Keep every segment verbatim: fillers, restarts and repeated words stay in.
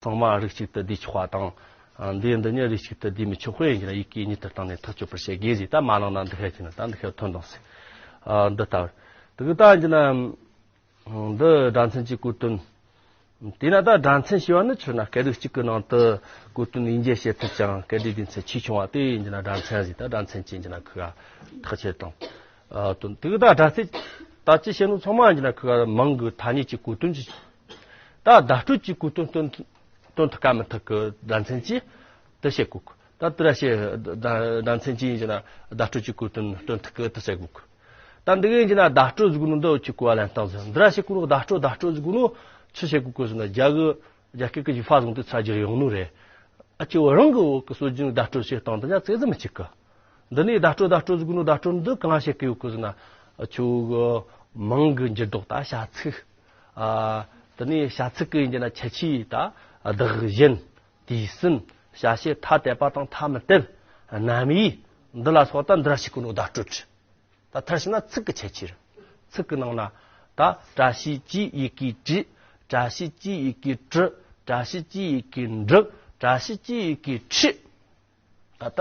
ཚང་མ་རིགས་གཅིག་ཏུ་བསྡུས་ཆོག་པ་དང་། འདི་འདི་ཉིད་རིགས་གཅིག་ཏུ་བསྡུས་མི་ཆོག་པས་ཡིན་གྱི་ན་ཡི་གེ་གཉིས་དུ་བཏང་ནས་ཐག་གཅོད་པར་བྱེད་དགོས་ཟེར། ད་མ་ལང་ན་འདི་ཤེས་ཀྱི་ན་ད་འདི་ཤེས་ཐོན་དང་ཟེར། འདི་ལྟ་བུར་དེ་གི་ད་ཡིན་གྱི་ན། འདི་སྒྲ་མཚན་གྱི་གོ་དོན། དེས་ན་ད་སྒྲ་མཚན་ཞེས་པ་ནི་ཆི་ཟེར་ན་སྐད་རིགས་གཅིག་གི་ནང་དུ་གོ་དོན་དབྱེ་འབྱེད་བྱེད་ཐུབ་ཅིང་སྐད་སྒྲའི་སྡེ་ཚན་ཆེས་ཆུང་བ་དེ་ཡིན་གྱི་ན་སྒྲ་མཚན་ཟེར། ད་སྒྲ་མཚན་གྱི་ཡིན་གྱི་ན་ཁུ་ག་ཐག་ཆོད་དང་། དོན་དེ་གི་ད་སྒྲ་ཚིག་ད་ཅི་བཤད་ནོ་ཚང་མ་ཡིན་གྱི་ན་ཁུ་ག་མིང་གི་ཐ་སྙད་ཀྱི་གོ་དོན་གྱི། ད་བརྡ་སྤྲོད་ཀྱི་གོ་དོན་སྟོན་སྟོན་ཐུབ་ག་མི་ཐུབ་གི་སྒྲ་མཚན་གྱིས་དེ་བཤད་གོ་གི། ད་དེ་ར་བཤད་སྒྲ་མཚན་གྱིས་ཡིན་གྱི་ན་བརྡ་སྤྲོད་ཀྱི་གོ་དོན་སྟོན་ཐུབ་གི་དེ་བཤད་གོ་གི། ད་འདི་གི་ཡིན་གྱི་ན་བརྡ་སྤྲོད་ཟེར་གོ་ནོ་འདི་ཅིག་གོ་བ་ལེན་སྟངས་ཟེར། འདི་ར་བཤད་གོ་ནོ་བརྡ་སྤྲོད་བརྡ་སྤྲོད་ཟེར་གོ་ནོ་ཆི་བཤད་གོ་གི་ཟེར་ན་རྒྱ་གི་རྒྱ་སྐད་ཀྱི་ཡིག་ཕ་བཟུང་དུ་ཚ་རྒྱུ་ཡོང་ནོ་རེད། ཨ་ཅེ་བོ་རང་གི་བོད་ཀྱི་སྲོལ་རྒྱུན་བརྡ་སྤྲོད་བྱེད་སྟངས་དེ་ཉག་ཚིག་ཙམ་མི་གཅིག་གི། འདི་ནས་བརྡ་སྤྲོད་བརྡ་སྤྲོད་ཟེར་གོ་ནོ་བརྡ་སྤྲོད་འདི་གང་བཤད་གི་ཡོད་གི་ཟེར་ན། ཁྱོད་གི་མིང་གི་འགྱུར་ལྡོག་ད་བྱ་ཚིག་ཨ། དེ་ནས་བྱ་ཚིག་གི་ཡིན་གྱི་ན་ཁྱད་ཆོས་ད་བདག་གཞན། དུས་ཟིན། བྱ་བྱེད་ཐ་དད་པ་དང་ཐ་མི་དད། རྣམ་དབྱེ། འདི་ལ་སོགས་ད་འདི་ར་བཤད་གོ་ནོ་བརྡ་སྤྲོད་རེད། ད་མཐར་ཕྱིན་ན་ཚིག་གི་ཁྱད་ཆོས་རེད། ཚིག་གི་ནང་ན་ད་བཀྲ་ཤིས་ཀྱི་ཡི་གེ་བཀྲི། བཀྲ་ཤིས་ཀྱི་ཡི་གེ་བཀྲི། བཀྲ་ཤིས་ཀྱི་ཡི་གེ་འབྲི། བཀྲ་ཤིས་ཀྱི་ཡི་གེ་ཁྲི། ད་ལྟ་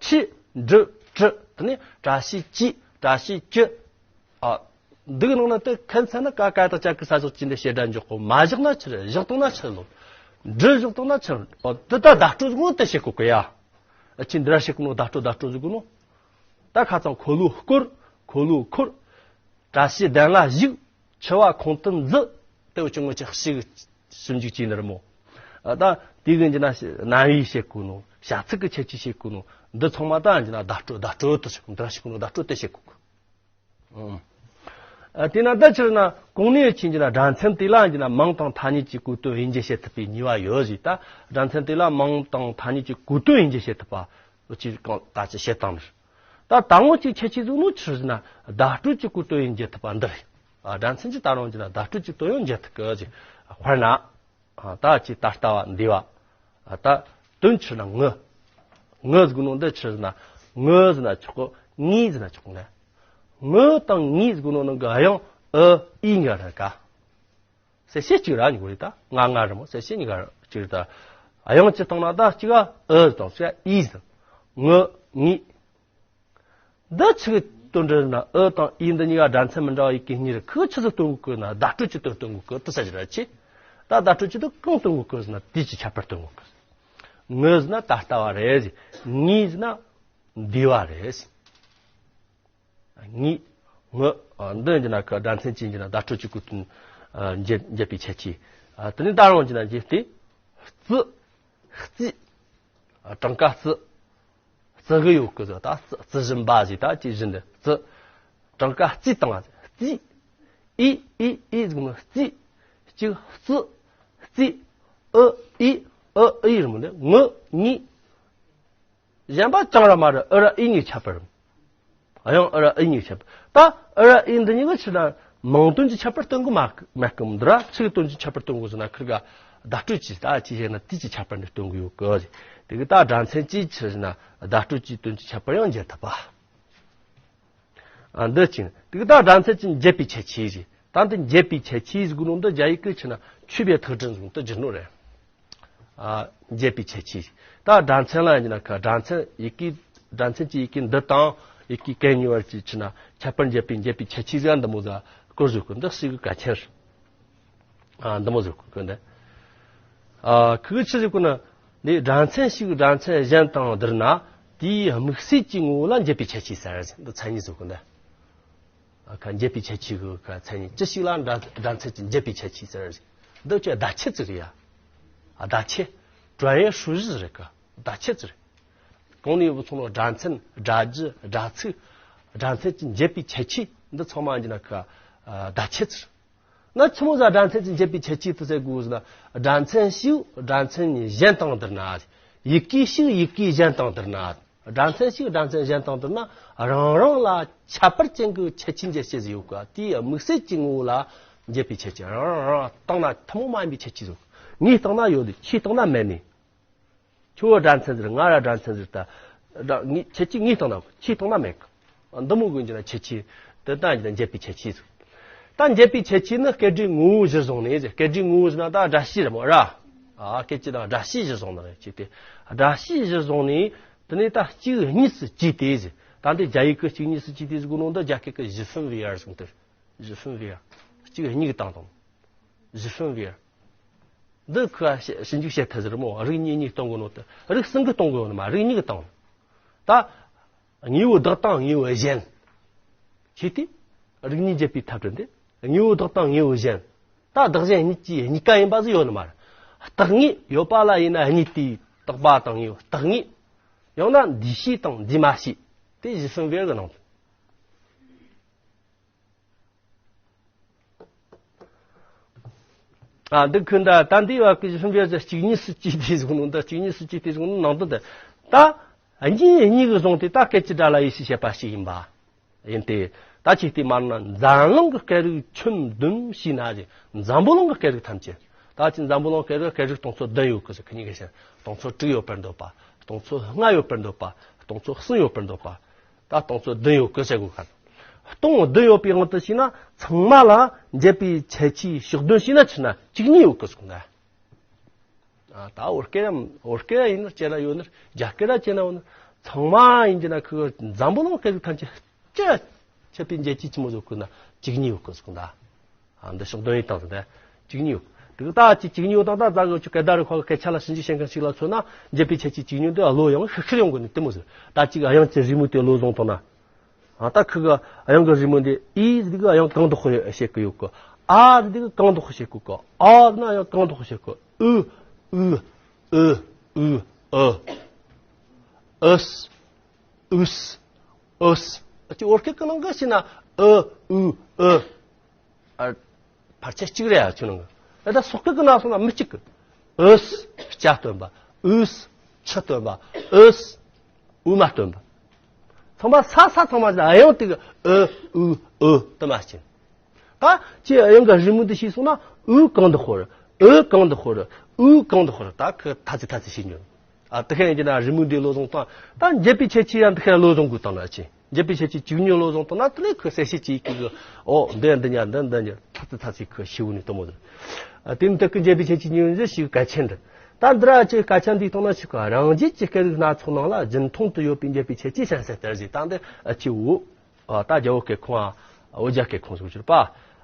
ཁྲི། འབྲི། བཀྲི། དེ་ནས་བཀྲ་ཤིས་ཀྱི། བཀྲ་ཤིས་ཀྱི། ཨ། འདི་གི་ནང་ན་དེ་ཁ་མཚན་ན་ཀ་ཀ་དང་ཅ་གི་ས་སོགས་ཀྱི་འདི་བྱེད་སྒྲ་འཇོག་གོ། མ་བཞག་ན་ཆི་རེད། བཞག་བཏང་ན་ཆི་ལོ། འབྲི་བཞག་བཏང་ན་ཆི་རེད། ཨོ་དེ་ད་བརྡ་སྤྲོད་ཟེར་གོ་ནོ་དེ་བཤད་གོ་གི་ཡ། ཨ་ཅེ་འདི་ར་བཤད་གོ་ནོ་བརྡ་སྤྲོད་བརྡ་སྤྲོད་ཟེར་གོ་ནོ། ད་ཁ་ཚང་འཁོར་ལོ་བསྐོར། འཁོར་ལོ་འཁོར། བཀྲ་ཤིས་གདན་ལ་བཞུགས། འཆི་བ་ཁོང་དུ་འཛུལ། དེ་བོ་ཅི་ངོ་ཅི་ཞིག་ཞིབ་འཇུག་བྱས་ནི་རེད་མོ། ཨ་ད་དེ་གི་ཡིན་གྱི་ན་རྣམ་དབྱེ་བཤད་གོ་ནོ། བྱ་ཚིག་གི་ཁྱད་ཆོས་བཤད་གོ་ནོ། འདི་ཚང་མ་ད་ཡིན་གྱི་ན་བརྡ་སྤྲོད་བརྡ་སྤྲོད་དུ་བཤད་གོ་ནོ། འདི་ར་བཤད་གོ་ནོ་བརྡ་སྤྲོད་དེ་བཤད་གོ་གི། ཨ་དེས་ན་ད་ཕྱིར་ན་གོང་ནས་ཕྱིན་གྱི་ན་སྒྲ་མཚན་དེ་ལ་ཡིན་གྱི་ན་མིང་དང་ཐ་སྙད་ཀྱི་གོ་དོན་དབྱེ་འབྱེད་བྱེད་ཐུབ་པའི་ནུས་པ་ཡོད་ཟེར། ད་སྒྲ་མཚན་དེ་ལ་མིང་དང་ཐ་སྙད་ཀྱི་གོ་དོན་དབྱེ་འབྱེད་བྱེད་ཐུབ་པ། ཅིག་གང་ད་ཅི་བཤད་སྟངས་འདིར། ད་དང་པོ་ཅིག་ཁྱད་ཆོས་ཟིག་ནོ་ཆི་ཟེར་ན་བརྡ་སྤྲོད་ཀྱི་གོ་དོན་དབྱེ་འབྱེད་ཐུབ་པ་འདི་རེད། ཨ་སྒྲ་མཚན་གྱི་ད་རུང་གྱི་ན་བརྡ་སྤྲོད་ཀྱི་དོན་ཡང་འབྱེད་ཐུབ་གི་ཟེར། དཔེར་ན། ཨ་ད་ཅི་ད་ལྟ་བ་འདས་པ། ཨ་ད་དོན་ཆི་ན་ངུ། ངུ་ཟེར་གོ་ནོ་འདི་ཆི་ཟེར་ན་ངུ་ཟེར་ན་ཆོག་གི། ངི་ཟེར་ན་ཆོག་གི་ལེ། ངུ་དང་ངི་ཟེར་གོ་ནོ་ནང་གི་དབྱངས་ཨ་ཨི་གཉིས་ཀ་རེད་ཀ། གསལ་བྱེད་གཅིག་ར་གཉིས་ཀ་རེད། ད་ང་ང་རེད་མོ། གསལ་བྱེད་གཉིས་ཀ་གཅིག་རེད། ད་དབྱངས་གཅིག་བཏང་ན་ད་གཅིག་ག་ཨ་དང་གཅིག་ག་ཨི་ཟེར། ངུ་ངི། འདི་ཆི་གི་དོན་འདྲ་ན་ཨ་དང་ཨི་འདི་གཉིས་ཀ་སྒྲ་མཚན་མི་འདྲ་བ་ཡི་གེ་གཉིས་རེད། ཁོ་ཆི་ཟིག་སྟོན་གོ་གི་ན་བརྡ་སྤྲོད་ཀྱི་དོན་སྟོན་གོ་གི་དེ་ས་ཅི་ར་ཆི། ད་བརྡ་སྤྲོད་ཀྱི་དོན་གང་སྟོན་གོ་གི་ཟེར་ན་དུས་ཀྱི་ཁྱད་པར་སྟོན་གོ་གི། ངུ་ཟེར་ན་ད་ལྟ་བ་རེད་ཟེར། ངི་ཟེར་ན་འདས་པ་རེད་ཟེར། ངི། ངུ། ཨ་འདི་ཡིན་གྱི་ན་ཁ་སྒྲ་མཚན་ཅན་གྱི་ན་བརྡ་སྤྲོད་ཀྱི་གོ་དོན། ཨ་འབྱེད་འབྱེད་པའི་ཁྱད་ཆོས། ཨ་དེ་ནས་ད་རུང་གྱི་ན་འབྱེད་དེ། བརྩི། བརྩིས། ཨ་གྲངས་ཀ་བརྩི། བརྩི་གི་ཡོད་གི་ཟེར། ད་བརྩི་བརྩི་བཞིན་པ་ཟེར། ད་ཅི་བཞིན་དུ་བརྩི། གྲངས་ཀ་བརྩིས་བཏང་བ་ཟེར། བརྩིས། ཨི་ཨི་ཨི་ཟེར་གི་མོ། བརྩིས། གཅིག་བརྩི། བརྩིས། ཨི་ཨི་ཨི་ཨི་ཟེར་མོ་འདི། ངུ་ངི། གཞན་པ་ཅང་ར་མ་ར་ཨི་ར་ཨི་གཉིས་ཁྱད་པར། ཨ་ཡང་ཨི་ར་ཨི་གཉིས་ཁྱད་པར། ད་ཨི་ར་ཨི་འདི་གཉིས་ཀ་ཕྱིར་ན་མིང་དོན་གྱི་ཁྱད་པར་སྟོན་གི་མ་མེད་གི་མོ། འདི་ར་ཆི་གི་དོན་གྱི་ཁྱད་པར་སྟོན་གི་ཟེར་ན་ཁིར་ག་བརྡ་སྤྲོད་ཀྱི་ད་ཅི་བྱས་ན་དུས་ཀྱི་ཁྱད་པར་འདི་སྟོན་གི་ཡོད་གི། དེ་གི་ད་སྒྲ་མཚན་ཅིག་ཕྱིར་ན་བརྡ་སྤྲོད་ཀྱི་དོན་གྱི་ཁྱད་པར་ཡང་འབྱེད་ཐུབ་པ། ཨ་འདི་ཅིག་དེ་གི་ད་སྒྲ་མཚན་ཅིག་འབྱེད་པའི་ཁྱད་ཆོས་རེད། ད་འདི་འབྱེད་པའི་ཁྱད་ཆོས་ཟེར་གོ་ནོ་འདི་རྒྱ་ཡིག་གི་ཕྱིར་ན་区别特征ཟེར་གོ་ནོ་འདི་བསྒྱུར་ནོ་རེད། ཨ་འབྱེད་པའི་ཁྱད་ཆོས། ད་སྒྲ་མཚན་ལ་ཡིན་ན་ཁ་སྒྲ་མཚན་ཡི་གེ་སྒྲ་མཚན་གྱི་ཡི་གེ་འདི་དང་ཡི་གེ་གན་གཉིས་བར་གྱི་ཕྱིར་ན་ཁྱད་པར་འབྱེད་པའི་འབྱེད་པའི་ཁྱད་ཆོས་ཟེར་འདི་མོ་ཟ་སྐོར་བཟོ་གི་འདི་ཞིག་གི་གལ་ཆེན་རེད། ཨ་འདི་མོ་ཟེར་གོ་གི་འདི། ཨ་ཁི་གི་ཆི་ཟེར་གོ་ན་འདི་སྒྲ་མཚན་ཞིག་སྒྲ་མཚན་གཞན་དང་བསྡུར་ན་དེའི་དམིགས་བསལ་གྱི་ངོ་བོ་ལ་འབྱེད་པའི་ཁྱད་ཆོས་ཟེར་ཟེར། འདི་མཚན་ཉིད་ཟེར་གོ་འདི། ཨ་ཁ་འབྱེད་པའི་ཁྱད་ཆོས་གི་ཁ་མཚན་ཉིད་ཅི་ཞིག་ལ་སྒྲ་སྒྲ་མཚན་གྱི་འབྱེད་པའི་ཁྱད་ཆོས་ཟེར་ཟེར། འདི་ཅི་བརྡ་ཆད་ཅིག་རེད་ཡ། ཨ་བརྡ་ཆད། 转言属句ཟེར་གི་བརྡ་ཆད་ཅིག་རེད། གོང་ནས་བུ་ཚོ་ལ་སྒྲ་མཚན་སྒྲ་རྒྱུ་སྒྲ་ཚིག་སྒྲ་མཚན་གྱི་འབྱེད་པའི་ཁྱད་ཆོས་འདི་ཚང་མ་ཡིན་ན་ཁ་བརྡ་ཆད་ཅིག་རེད། ན་ཆི་མོ་ཟ་སྒྲ་མཚན་གྱི་འབྱེད་པའི་ཁྱད་ཆོས་དེ་ཟེར་དགོས་ཟེར་ན། སྒྲ་མཚན་ཞིག་སྒྲ་མཚན་གཞན་དང་བསྡུར་ན། ཡི་གེ་ཞིག་ཡི་གེ་གཞན་དང་བསྡུར་ན། སྒྲ་མཚན་ཞིག་སྒྲ་མཚན་གཞན་དང་བསྡུར་ན་རང་རང་ལ་ཁྱད་པར་ཅན་གྱི་ཁྱད་ཆོས་འབྱེད་བྱེད་ཟེར་ཡོད་ག། དེའི་དམིགས་བསལ་གྱི་ངོ་བོ་ལ་འབྱེད་པའི་ཁྱད་ཆོས། རང་རང་རང་བཏང་ན་ཐུན་མོང་མ་ཡིན་པའི་ཁྱད་ཆོས་ཟེར། ངས་བཏང་ན་ཡོད་དེ་ཁྱེད་བཏང་ན་མེད་ནི། ཁྱོད་སྒྲ་མཚན་ཟེར། ང་ར་སྒྲ་མཚན་ཟེར། ད་སྒྲ་ངས་ཁྱེད་ཀྱིས་ངས་བཏང་ན་ཁྱེད་བཏང་ན་མེད་གི། འདི་མོ་གི་འཇུག་ན་ཁྱད་ཆོས་དེ་ད་འཇུག་ན་འབྱེད་པའི་ཁྱད་ཆོས་ཟེར། ད་འབྱེད་པའི་ཁྱད་ཆོས་ནི་སྐད་སྒྲའི་ངོ་བོ་གཞིར་བཟུང་ནས་ཟེར། སྐད་སྒྲའི་ངོ་བོ་ཟེར་ན་ད་སྒྲ་བཤད་རེད་མོ་ར། ཨ་སྐད་ཅིག་དང་སྒྲ་བྱས་གཞི་བཟུང་ནི་རེད་ཅེས་ཏེ། སྒྲ་བྱས་གཞི་བཟུང་ནས་དེ་ནས་ད་གཅིག་གཉིས་སུ་གྱེས་ཏེ་ཟེར། ད་འདི་རྒྱ་ཡིག་གི་གཅིག་གཉིས་སུ་གྱེས་ཏེ་ཟེར་གོ་ནོ་འདི་རྒྱ་སྐད་ཀྱི་ཞི་ཧྥིན་ཝེ་ཡར་ཟེར་གོ་ནོ་དེ་རེད། ཞི་ཧྥིན་ཝེ་ཡར། གཅིག་གཉིས་ཀྱི་སྟེང་དང་། ཞི་ཧྥིན་ཝེ་ཡར། འདི་ཁོ་ཞིབ་འཇུག་བྱེད་ཐུབ་ཟེར་མོ། རིགས་གཉིས་གཉིས་གཏོང་གོ་ནོ་དེ་རིགས་གསུམ་གྱི་གཏོང་གོ་ནོ་མ་རིགས་གཉིས་ཀྱི་སྟེང་། ད་དངོས་པོ་བདག་དང་དངོས་པོ་གཞན། ཁྱེད་དེ་རིགས་གཉིས་འབྱེད་པའི་ཐབས་བྲལ་ཏེ། དངོས་པོ་བདག་དང་དངོས་པོ་གཞན། ད་བདག་གཞན་གཉིས་ཀྱི་གཉིས་ཀ་ཡིན་པ་ཟིག་ཡོད་ནི་མ་རེད། བརྟག་ངེས་ཡོད་པ་ལ་ཡིན་ན་གཉིས་ཏེ། བརྟག་པ་དང་དངོས་པོ་བརྟག་ངེས། ཡང་ན་འདུས་བྱས་དང་འདུས་མ་བྱས། དེ་ཞི་ཧྥིན་ཝེ་ཡར་གི་ནང་དུ། ཨ་འདི་ཁོ་འདྲ་ད་འདི་བ་ཀི་ཞི་ཧྥིན་ཝེ་ཡར་གཅིག་གཉིས་སུ་གྱེས་ཏེ་བཟུང་ནོ། འདི་གཅིག་གཉིས་སུ་གྱེས་ཏེ་བཟུང་ནོ་ནང་དོན་དེ། ད་གཉིས་གཉིས་ཀྱི་བཟུང་དེ་ད་སྐད་ཅིག་སྒྲ་ལ་ཡིད་ཆེས་བྱེད་པ་ཞིག་ཡིན་པ། ཡིན་ཏེ། ད་ཅིག་དེ་མ་ན་འཛམ་གླིང་གི་སྐད་རིགས་ཁྱོན་བསྡོམས་བྱས་ན་ཅིག་འཛམ་བུ་གླིང་གི་སྐད་རིགས་ཐམས་ཅད། ད་ཅིག་འཛམ་བུ་གླིང་སྐད་རིགས་སྐད་རིགས་སྟོང་ཚོ་བདུན་ཡོད་གི་ཟེར། ཁི་གཉིས་ཀ་བཤད་སྟོང་ཚོ་དྲུག་ཡོད་པར་འདོད་པ། སྟོང་ཚོ་ལྔ་ཡོད་པར་འདོད་པ། སྟོང་ཚོ་གསུམ་ཡོད་པར་འདོད་པ། ད་སྟོང་ཚོ་བདུན་ཡོད་གི་ཟེར་གོ་ཁ། སྟོང་བདུན་ཡོད་པའི་དབང་དུ་བྱས་ན་ཚང་མ་ལ་འབྱེད་པའི་ཁྱད་ཆོས་ཕྱོགས་བསྡོམས་བྱས་ན་ཆི་ན་གཅིག་གཉིས་ཡོད་གི་ཟེར་གོ་ན། ཨ་ད་བོད་སྐད་ཡང་བོད་སྐད་ཡིན་ན་ཅི་ན་ཡོད་ན། རྒྱ་སྐད་ལ་ཅི་ན་ཡོད་ན། ཚང་མ་ཡིན་གྱི་ན་ཁོ་འཛམ་བུ་གླིང་སྐད་རིགས་ཐམས་ཅད་ཅི་ཁྱད་པའི་འབྱེད་ཀྱི་ཆི་མོ་ཟིག་གོ་ན་གཅིག་གཉིས་ཡོད་གི་ཟེར་གོ་ན། ཨ་འདི་ཕྱོགས་བསྡོམས་ཡིན་དང་ཟེར་ན་གཅིག་གཉིས་ཡོད། དེ་གི་ད་ཅི་གཅིག་གཉིས་ཡོད་དང་ད་ད་གི་ཆུ་སྐད་བརྡ་རིག་པ་གི་སྐད་ཆ་ལ་ཞིབ་འཇུག་བྱེད་མཁན་ཞིག་ལ་མཚོན་ན་འབྱེད་པའི་ཁྱད་ཆོས་གཅིག་གཉིས་འདི་བློ་ཡང་ཤུགས་ཤུགས་ཡོང་གི་ནི་དེ་མོ་ཟིག་ད་ཅིག་དབྱངས་ཀྱི་རི་མོ་དེ་བློ་བཟུང་ཐུབ་ན། ཨ་ད་ཁི་གི་དབྱངས་ཀྱི་རི་མོ་འདི་ཨི་ཟེར་གི་དབྱངས་གང་དུ་ཧོ་བྱེད་གི་ཡོད་གི། ཨ་ཟེར་གི་གང་དུ་ཧོ་བྱེད་གི་གི། ཨ་ཟེར་ན་དབྱངས་གང་དུ་ཧོ་བྱེད་གི། ཨུ་ཨུ་ཨུ་ཨུ་ཨུ། ཨུ་ཨུ་ཨུ་ཨུ། ཨ་ཅི་བོད་སྐད་ཀྱི་ནང་གི་ཞེ་ན་ཨུ་ཨུ་ཨུ། ཨ། ཕལ་ཆེར་གཅིག་རེད་ཡ་ཁྱོད་ནང་གི། ཨ་ད་སོག་སྐད་ཀྱི་ནང་སོང་ན་མི་གཅིག་གི། ཨུས་སྐྱ་སྟོན་པ། ཨུས་ཆུ་སྟོན་པ། ཨུས་དབུ་མ་སྟོན་པ། ཚང་མ་ས་ས་ཚང་མ་ཡང་དེ་གི་ཨུ་ཨུ་ཨུ་དུ་མ་ཕྱིན། ད་ཅི་ཡང་གི་རི་མོ་འདི་ཤེས་སོང་ན་ཨུ་གང་དུ་ཤོར། ཨུ་གང་དུ་ཤོར། ཨུ་གང་དུ་ཤོར། ད་ཁི་ཐ་ཚི་ཐ་ཚི་ཤེས་ཉོན། ཨ་དེ་ཁ་ཡིན་གྱི་ན་རི་མོ་འདི་བློ་བཟུང་བཏང་། ད་འབྱེད་པའི་ཁྱད་ཆོས་ཡང་དེ་ཁ་བློ་བཟུང་དགོས་བཏང་ན་ཅི། འབྱེད་པའི་ཁྱད་ཆོས་གཅིག་ཉིད་བློ་བཟུང་བཏང་ན་དེ་ལས་ཁོ་གསལ་བྱེད་ཀྱི་ཀི་གི་ཨོ་འདི་འདི་ཉ་འདི་འདི་ཉ་ཐ་ཚི་ཐ་ཚི་ཁོ་ཤེས་བོ་ནི་དུ་མོ་ཟེར། ཨ་དེ་ནི་དེ་ཁི་འབྱེད་པའི་ཁྱད་ཆོས་གཉིས་ཟེར་ཞིག་སྐད་ཆ་འདི། ད་འདི་ར་ཅི་སྐད་ཆ་འདི་བཏང་ན་ཞིག་ག་རང་རྒྱལ་གྱི་སྐད་རིགས་སྣ་ཚོགས་ནང་ལ་རྒྱུན་མཐོང་དུ་ཡོད་པའི་འབྱེད་པའི་ཁྱད་ཆོས་གཞན་ཟེར་ལྟར་ཞིག་ད་འདི་ཨ་ཆི་བོ། ཨ་ད་རྒྱལ་བོ་སྐད་ཁོངས་ཨ་བོད་རྒྱ་སྐད་ཁོངས་སུ་གྱུར་པ།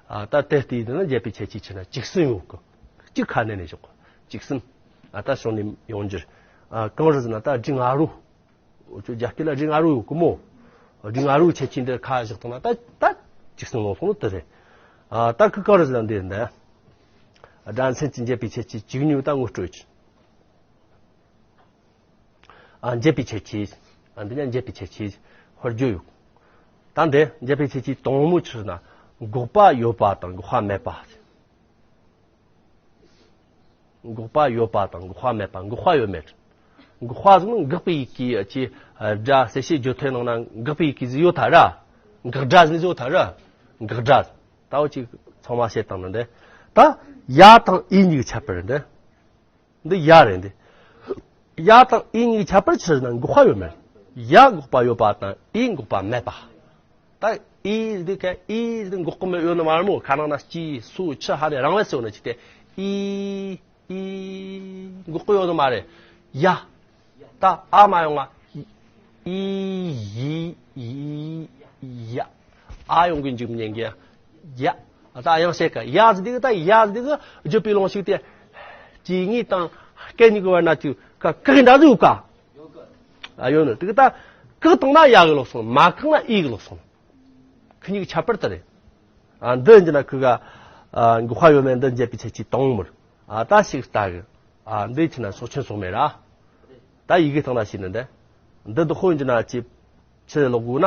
ཨ་ད་དེ་ལྟའི་འདི་ན་འབྱེད་པའི་ཁྱད་ཆོས་ཆི་ན་གཅིག་གསུམ་ཡོད་གི། གཅིག་ཁ་ནས་ནས་ཞོག་གཅིག་གསུམ། ཨ་ད་བྱུང་ནས་ཡོང་རྒྱུར། ཨ་གང་རེད་ཟེར་ན་ད་འབྲི་ང་རུ། འུ་ཚོ་རྒྱ་སྐད་ལ་འབྲི་ང་རུ་ཡོད་གི་མོ། འབྲི་ང་རུ་ཁྱད་ཆོས་འདི་ཁ་བཞག་བཏང་ན་ད་ད་གཅིག་གསུམ་ལོངས་སོང་ནི་དེ་རེད། ཨ་ད་ཁི་གང་རེད་ཟེར་ན་འདི་འདི། སྒྲ་མཚན་གྱི་འབྱེད་པའི་ཁྱད་ཆོས་གཅིག་ཉིད་ད་ངོ་སྤྲོད་ཀྱི། ཨ་འབྱེད་པའི་ཁྱད་ཆོས། ཨ་འདི་ཉ་འབྱེད་པའི་ཁྱད་ཆོས་ཧོར་རྒྱུ་ཡོད། ད་འདི་འབྱེད་པའི་ཁྱད་ཆོས་དང་མོ་ཆི་ཟེར་ན་འགོག་པ་ཡོད་པ་དང་འགོག་པ་མེད་པ། འགོག་པ་ཡོད་པ་དང་འགོག་པ་མེད་པ། འགོག་པ་ཡོད་མེད། འགོག་པ་ཟེར་ན་འགག་པའི་ཡི་གེ་ཀྱི་སྒྲ་གསལ་བྱེད་བརྗོད་ཐོའི་ནང་ན་འགག་པའི་ཡི་གེ་ཟིག་ཡོད་ཐ་ར། འགག་སྒྲ་ཟིག་ཡོད་ཐ་ར། འགག་སྒྲ། ད་འོ་ཅིག་ཚང་མ་བཤད་བཏང་ན་འདི། ད་ཡ་དང་ཨི་གཉིས་ཀྱི་ཁྱད་པར་འདི། འདི་ཡ་རེད་འདི། ཡ་དང་ཨི་གཉིས་ཀྱི་ཁྱད་པར་ཆི་ཟེར་ན་འགོག་པ་ཡོད་མེད། ཡ་འགོག་པ་ཡོད་པ་དང་ཨི་འགོག་པ་མེད་པ། ད་ཨི་འདི་ཁ་ཨི་འདི་འགོག་གི་མེད་ཡོད་ནི་མ་རེད་མོ། ཁ་ནང་ན་སྐྱི་སུ་ཆུ་ཧ་ནས་རང་བས་སོ་ནི་ཅི་སྟེ་ཨི་ཨི་འགོག་གི་ཡོད་ནི་མ་རེད། ཡ། ད་ཨ་མ་ཡོང་ང་ཨི་ཡི་ཡི་ཡ། ཨ་ཡོང་གི་འཇུག་མཉན་གི་ཡ། ད་ཡང་བཤད་ཀ་ཡ་ཟི་དེ་གི་ད་ཡ་ཟི་དེ་གི་བརྗོད་པའི་ལོང་ཞིག་སྟེ། སྐྱེ་དངོས་དང་སྐད་གཉིས་ཀྱི་བར་ན་དུ་ཀ་ཀ་གི་འདྲ་ཟིག་ཡོད་ཀ་ཨ་ཡོད་ནི་དེ་གི་ད་ཀི་བཏང་ན་ཡ་གི་ལོག་སོང་མ་བཀག་ན་ཨི་གི་ལོག་སོང་། ཁི་གཉིས་ཀྱི་ཁྱད་པར་དེ་རེད། ཨ་འདི་འཇི་ན་ཁི་ག་ཨ་འགོག་པ་ཡོད་མེད་འདི་འབྱེད་པའི་ཁྱད་ཆོས་དང་མོར། ཨ་ད་ཞིག་ལྟ་གི། ཨ་འདི་ཆི་ན་སོགས་ཆེན་སོགས་མེད་ར། ད་ཡི་གེ་སྟེང་ན་ཞིག་ནི་འདི། འདི་འདི་ཧོ་འཇི་ན་ཅི། ཆི་ལོག་དགོས་ན།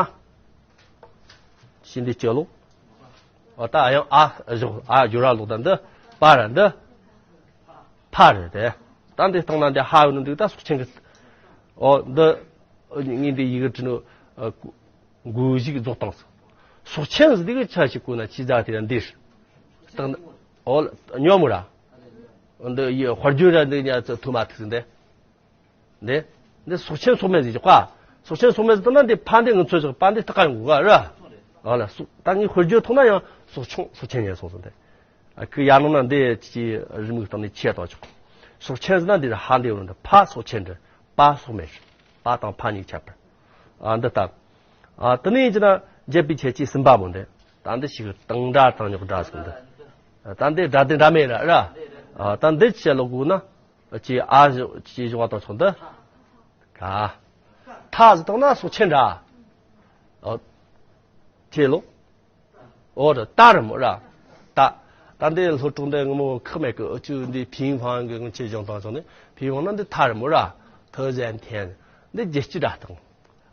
ཞིག་འདི་ཅི་ལོག་ཨ་ད་ཡང་ཨ་བཞག་ཨ་བསྒྱུར་ར་ལོག་ད་འདི་པ་ར་འདི། ཕ་རེད་དེ། ད་འདི་སྟེང་ན་འདི་ཧ་ཡོད་ནི་འདུག་ད་སོགས་ཆེན་གི། ཨོ་འདི། ངས་འདི་ཡི་གེ་བྲིས་ནོ། མགོ་གཞུག་རྫོགས་བཏང་སོང་། སོགས་ཆེན་ཟེར་དེ་གི་ཆ་ཞིག་གོ་ན་ཆི་ཟ་དེ་ར་འདིར། སྟག་ན། ཨོ་ཉོ་མོ་ར། འདི་ཡི་དཔལ་འབྱོར་ར་འདི་ཉ་ཚོ་ཐུ་མ་ཐུག་ཟིན་དེ། འདི། འདི་སོགས་ཆེན་སོགས་མེད་ཟེར་གྱི་ཀ་སོགས་ཆེན་སོགས་མེད་ཟེར་བཏང་ན་འདི་ཕ་འདི་ང་ཚོ་ཞིག་པ་འདི་སྟག་ཡོང་གོ་ག་ར། ཨོ་ལ་སོགས་ད་ངས་དཔལ་འབྱོར་ཐོག་ན་ཡང་སོགས་ཆུང་སོགས་ཆེན་ཡིན་སོང་ཟིན་དེ། ཨ་ཁུ་ཡར་ནང་ན་འདི་ཅི་རི་མིག་སྟེང་ནས་ཆེ་དང་ཆོག་སྲོག་ཆེན་ཟེར་ན་འདི་ར་ཧ་འདི་ཡོད་འདི་ཕ་སྲོག་ཆེན་འདི་པ་སྲོག་མེད། པ་དང་ཕ་གཉིས་ཁྱད་པར། ཨ་འདི་ལྟ། ཨ་དེ་ནས་ཡིན་ན་འབྱེད་པའི་ཁྱད་ཆོས་གསུམ་པ་མོ་འདི། ད་འདི་ཞིག་གི་དང་སྒྲ་དང་རྙོག་སྒྲ་ཟེར་འདི། ད་འདི་སྒྲ་དེ་འདྲ་མེད་ར་ར། ཨ་ད་འདི་ཅི་ལོག་གོ་ན། ཅི་ཨ་ཅི་བཞག་པ་དང་ཆོག་འདི། ག་ཐ་ཟེར་བཏང་ན་སྲོག་ཆེན་འདྲ། ཨོ། ཁྱེད་ལོ། ཨོ་ར་ད་ར་མོ་ར། ད། ད་འདི་ལྷོ་ཕྱོགས་འདི་ངོ་མོ་ཁག་མེད་གི་ཨུ་ཅུ་འདི་ཕིང་ཧྥང་གི་ངོ་ཆེ་གཞུང་དང་ཆོག་ནི་ཕིང་ཧྥང་ན་འདི་ཐ་ར་མོ་ར། ཐ་ཟན་ཐན། འདི་རྒྱལ་སྤྱི་སྒྲ་གདངས།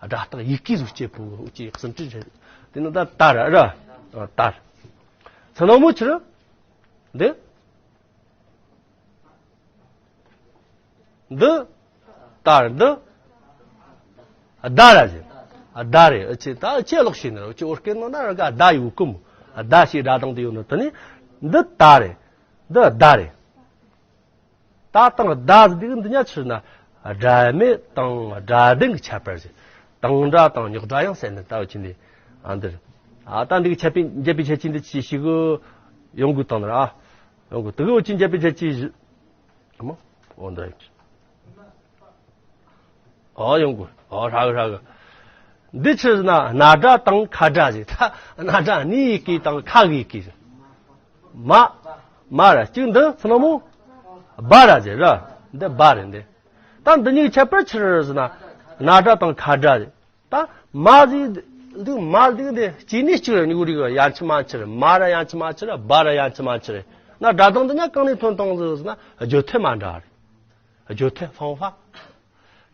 སྒྲ་གདངས་ཡི་གེ་ཟུག་སྐྱེས་པོ་ཨུ་ཅུ་ཡིག་སུམ་ཅུ་ཆེ། དེ་ནི་ད་ད་ར་ར། ཨ་ད་ར། ཚ་ན་མོ་ཆི་ར། འདི། འདི། ལྟར་འདི། བརྡ་ར་ཟེར། བརྡ་རེད་ཨ་ཅེ་ད་ཅེ་ལོག་ཤེས་ནི་ར་ཅེ་ཨོ་སྐད་ནང་ན་ར་ག་བརྡ་ཡོད་གི་མོ། བརྡ་ཞེས་སྒྲ་གདངས་དེ་ཡོད་ནི་དེ་ནི། འདི་ལྟ་རེད། འདི་བརྡ་རེད། ད་དང་བརྡ་ཟེར་དུས་འདི་ཉག་ཕྱིར་ན། སྒྲ་མེད་དང་སྒྲ་ལྡན་གྱི་ཁྱད་པར་ཟེར། དང་སྒྲ་དང་རྙོག་སྒྲ་ཡང་ཟེར་ནི་ལྟ་བུ་ཅི་འདི། ཨ་འདིར། ཨ་ད་འདི་གི་ཁྱད་པར་འབྱེད་པའི་ཁྱད་ཆོས་འདི་ཅི་ཞིག་གི་ཡོང་དགོས་དང་ནི་ར། ཡོང་དགོས་དེ་གི་འོ་ཅི་འབྱེད་པའི་ཁྱད་ཆོས་ཞིག་མོ། འོ་འདི་ཡིན། ཨོ་ཡོང་གོ་ཨོ་ཧྲ་གི་ཧྲ་གི་འདི་ཆི་ཟེར་ན་སྣ་སྒྲ་དང་ཁ་སྒྲ་ཟེར། ད་སྣ་སྒྲ་སྣའི་ཡི་གེ་དང་ཁ་གི་ཡི་གེ་ཟེར། མ། མ་ར་གཅིག་འདི་ཚུ་ན་མོ། སྦ་ར་ཟེར་ར། འདི་སྦ་རེད་འདི། ད་འདི་གཉིས་ཁྱད་པར་ཆི་རེད་ཟེར་ན། སྣ་སྒྲ་དང་ཁ་སྒྲ་ཟེར། ད་མ་ཟིག་འདུག་མ་འདུག་འདི་སྐྱེ་གནས་གཅིག་རེད། གཉིས་རིགས་ཡ་མཆུ་མ་མཆུ་རེད། མ་ར་ཡ་མཆུ་མ་མཆུ་རེད། སྦ་ར་ཡ་མཆུ་མ་མཆུ་རེད། ན་སྒྲ་གདངས་འདི་ཉག་གང་ནས་ཐོན་བཏང་ཟིག་ཟེར་ན་བརྗོད་ཐད་མ་འདྲ་རེད། བརྗོད་ཐད་ཧྥང་ཧྥ།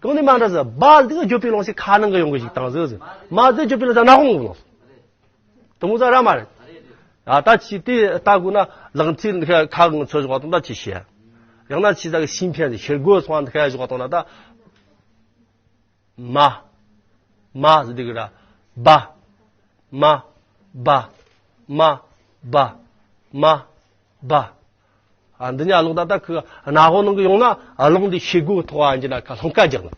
གང་ནས་མ་འདྲ་ཟེར་སྦ་འདུག་བརྗོད་པའི་ལོང་ཞིག་ཁ་ནང་གི་ཡོང་གི་ཞིག་བཏང་ཟིག་ཟེར། མ་འདུག་བརྗོད་པའི་ལོང་ཞིག་ན་ཧོང་གི་ལོང་། དུ་མོ་ཟ་ར་མ་རེད། ཨ་ད་ཅི་དེ་ལྟ་དགོས་ན་ལག་མཐིལ་འདི་ཁ་གི་ཚོད་བཞག་དང་ད་ཅི་བྱེད། ཡང་ན་ཅི་ཟ་གི་ཤིང་ཕན་ཟིག་ཤེལ་སྒོ་སོང་འདི་ཁ་བཞག་དང་ན་ད། མ། མ་ཟེར་དུས་ར། སྦ། མ། སྦ། མ། སྦ། མ། སྦ། ཨ་འདི་ཉག་ལོག་ད་ད་ཁི་སྣ་ཧོ་ནང་གི་ཡོང་ན་ཨ་ལོང་འདི་ཤེལ་སྒོ་ཐོག་ཨ་འཇི་ན་ཁ་ལྷུང་ཀ་རྒྱག་ནི།